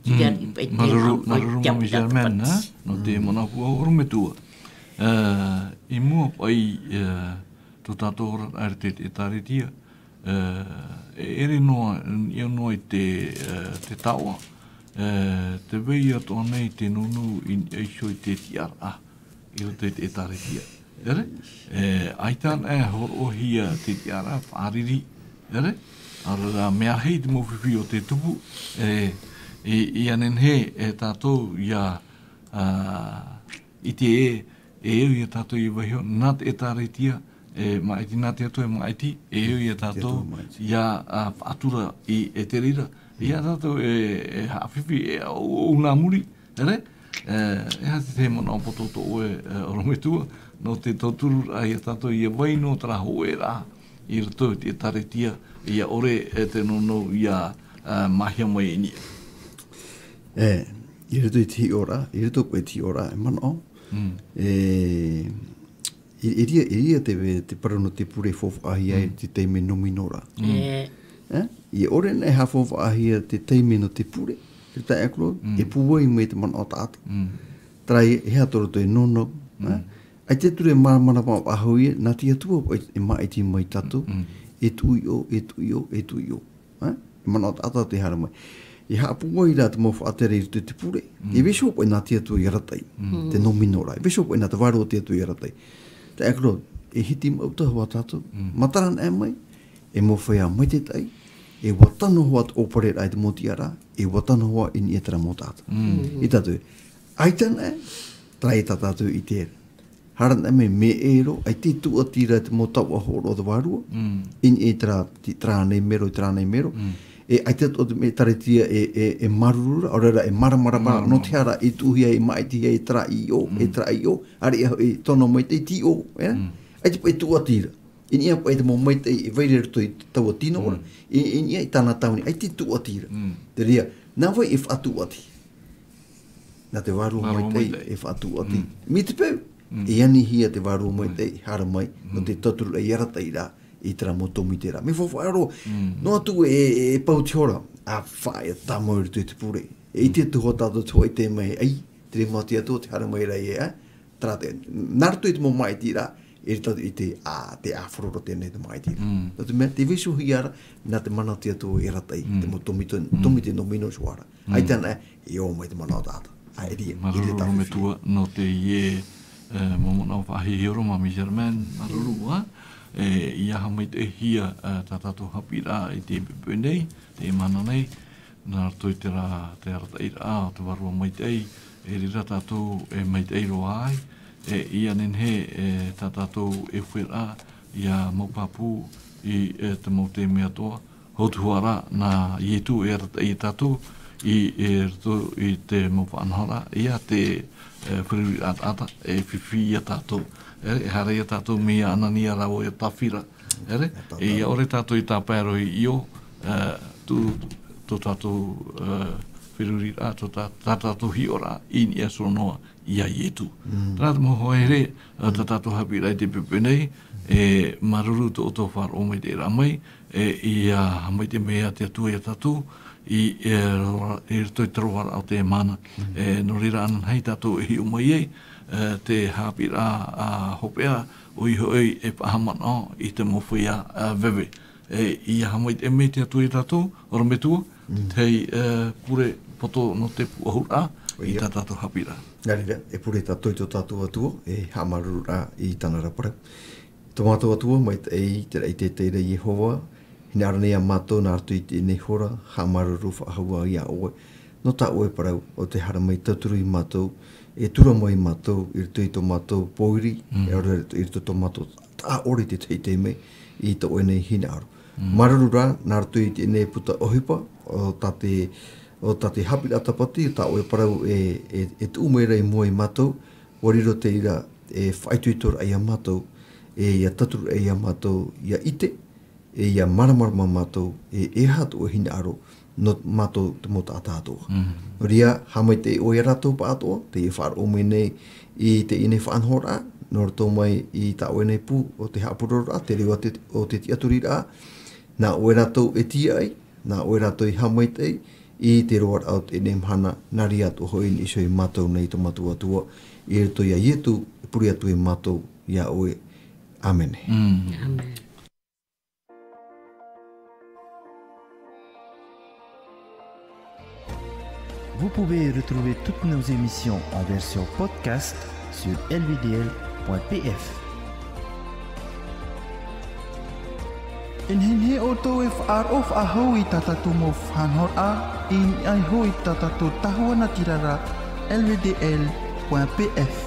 Tīrā riʻi paʻi te manaʻo, māuruuru, māuruuru Māmī Germaine, ā, nō te manaʻo ʻorometua. Ā, i mua paʻi, ā, tō tātou oraraʻa i te, te ʻĒtārētia, ā, e ʻere noa, ʻia noa i te, ā, te taoʻa, ā, tē vai atoʻa nei te nounou i, i niʻa iho i te tiʻaraʻa i roto i te ʻĒtārētia. ʻEre? E, ʻaita anaʻe e hōroʻahia te tiʻaraʻa faʻariri. ʻEre? ʻAore rā, mea rahi te mau fifi o te tupu, e, i, ʻia nehenehe e tātou ʻia, ā, ʻite ē, e au ia tātou i vaiiho, nā te ʻĒtārētia, e maʻiti, nā te Atua e maʻiti, e au ia tātou, ia, ā, faʻatura i, e te reira. Ia tātou e, e haʻafifi, e au, au nā muri, ʻere? E, e aha te manaʻo poto tō ʻoe, e, ʻorometua, nō te tautururaʻa ia tātou, ia vai noa terā hōʻēraʻa, i roto i te ʻĒtārētia, ia ʻore, e te nounou, ia, ā, māhia mai i niʻa. E, i roto i te hiʻoraʻa, i roto i te hiʻoraʻa, e manaʻo. Mm. E, i, i reira, i reira te, te parau nō te pure e faufaʻahia ai te taime nōmino ra. Mm. E? ʻIa ʻore anaʻe e haʻafaufaʻahia te taime nō te pure, te taeaʻe Claude, e pūai mai te manaʻo taʻata. Mm. Terā e, e aha tō rātou e nounou, e? ʻAita e ture māramarama faʻahou ïa, nā te Atua e, e maʻiti mai tātou, e tuʻu i ʻō, e tuʻu i ʻō, e tuʻu i ʻō. E? E manaʻo taʻata tē haere mai. E haʻapūai rā te mau faʻatere i roto i te pure. E vaiiho paʻi nā te Atua i arataʻi. Te nōmino ra. E vaiiho paʻi nā te Vārua o te Atua i arataʻi. Taeaʻe Claude, e hitimaʻu atoʻa hoʻi tātou. Matara anaʻe mai, e mau feiā maitaʻi, e ʻua tano hoʻi te ʻōpareraʻa i te mau tiʻaraʻa, e ʻua tano hoʻi i niʻa i terā mau taʻata. I tātou, ʻaita anaʻe, terā ia tā tātou i ʻite ra. Haere anaʻe mai, mea ʻē roa, ʻaita e tūʻati ra te mau taoʻa hōroʻa o te Vārua, i niʻa i terā, te, terā nei mero, i terā nei mero. E ʻaita atoʻa te mea ʻĒtārētia e, e, e māuruuru ra, ʻaore rā e māramarama ra, nō te aha ra, e tuʻuhia, e maʻitihia, e terā i ʻō, e terā i ʻō, ʻāreʻa hoʻi e tono maitaʻi i te ʻō, e? ʻAita paʻi e tūʻati ra. I niʻa paʻi te mau maitaʻi e vai ra i roto i taua tino ra. I, i niʻa i tāna tāvini, ʻaita e tūʻati ra. Te reira, nā vai e faʻatūʻati? Nā te Vārua Maitaʻi e faʻatūʻati. Mai te peu, e anihia te Vārua Maitaʻi, haere mai, nō te tauturu i arataʻi ra, i terā mau tōmite ra. Mea faufaʻa roa, noa atu e, e, e pau te hora, ʻa faʻaea tāmau i roto i te pure. E ʻite atu hoʻi tātou te hōʻē taime, ʻaita, te rima o te Atua tē haere mai ra ïa, e, terā te, nā roto i te mau maʻitiraʻa, e riro tātou i te, ʻa, te ʻāfaro roa teie nei te maʻitiraʻa. Nō te mea, tē vaiihohia ra, nā te mana o te Atua e arataʻi, te mau tōmite, tōmite nōmino ra. ʻAita anaʻe, e ō mai te manaʻo taʻata. ʻA, e reira, i reira tātou e fia. Māuruuru ʻorometua, nō teie, e, mau manaʻo faʻahiahia roa, Māmī Germaine, māuruuru, ā. e, ʻia haʻamaitaʻihia, e, tā tātou haʻapiʻiraʻa i teie poʻipoʻi nei, teie mahana nei, nā roto i te rā, te arataʻiraʻa o te Vārua Maitaʻi, e reira tātou e maitaʻi roa ai, e, ʻia nehenehe, e, tā tātou e faʻaroʻo, ʻia mau pāpū i, e, te mau taime atoʻa, hotuhara nā Ietu e arataʻi ia tātou i, e roto i te mau faʻanahoraʻa, ʻia te, e, feruriraʻa taʻata, e fifi ia tātou. E, e haere ia tātou mai ia Anania rāua ia Tāfira. E, e, ʻia ʻore tātou i tāpae roa i ʻō, e, tū, tō tātou, e, feruriraʻa, tō tā, tā tātou hiʻoraʻa, i niʻa iho noa, ia Ietu. Mm. Terā te mau hoa here, e, tā tātou haʻapiʻiraʻa i teie poʻipoʻi nei, e, māuruuru tō ʻoutou faʻaroʻo maitaʻiraʻa mai, e, ʻia haʻamaitaʻi mai te Atua ia tātou, i, e, roa-, i roto i te roaraʻa o teie mahana. Mm. E, nō reira ananahi tātou e hiʻo mai ai, e, te haʻapiʻiraʻa, a, hopeʻa, ʻoia hoʻi e faʻahaʻamanaʻo i te mau feiā, a, veve. E, ʻia haʻamaitaʻi mai te Atua ia tātou, ʻorometua, Mm. te, e, pure poto nō te pūʻohuraʻa i ʻOia. tā tātou haʻapiʻiraʻa. Nā reira, e pure tātou i tō tātou Atua, e haʻamāuruururaʻa i tāna ra parau. Tō mātou Atua, maitaʻi, te raʻi teitei ra Iehova, hinaʻaro nei ia mātou nā roto i teie nei hora, haʻamāuruuru faʻahou ia ʻoe. Nō tā ʻoe parau, ʻo tē haere mai tauturu ia mātou, e tura mai ia mātou, i roto i tō mātou pōiri, Mm. e ʻaore i roto i tō mātou taʻaʻore i te tahi taime, i tō ʻoe nei hinaʻaro. Mm. Māuruuru rā, nā roto i teie nei puta ʻohipa, ʻo tā te, ʻo tā te haʻapiʻiraʻa tāpati, tā ʻoe parau e, e, e tuʻu mai ra i mua ia mātou, ʻua riro teie ra e faʻaitoitoraʻa ia mātou, e ʻia tauturu ia mātou, ʻia ʻite, e ʻia māramarama mātou, e, e aha tō ʻoe hinaʻaro, nō mātou te mau taʻata atoʻa. Mm. Nō reira, haʻamaitaʻi ʻoe ia rātou pāʻatoʻa, tē faʻaroʻo mai nei i teie nei faʻanahoraʻa, nō roto mai i tā ʻoe nei pū o te haʻapurororaʻa, te reo o te, o te tiʻaturiraʻa, nā ʻoe rātou e tīaʻi, nā ʻoe rātou e haʻamaitaʻi, i te roaraʻa o teie nei mahana, nā reira atoʻa hoʻi i niʻa iho ia mātou nei tō mātou Atua, i roto ia Ietu, e pure atu ia mātou, ia ʻoe. ʻĀmene. Mm. Amen. Vous pouvez retrouver toutes nos émissions en version podcast sur L V D L point P F. E nehenehe ʻoutou e faʻaroʻo faʻahou i tā tātou mau faʻanahoraʻa, i niʻa iho i tā tātou tahua natirara, L V D L point P F.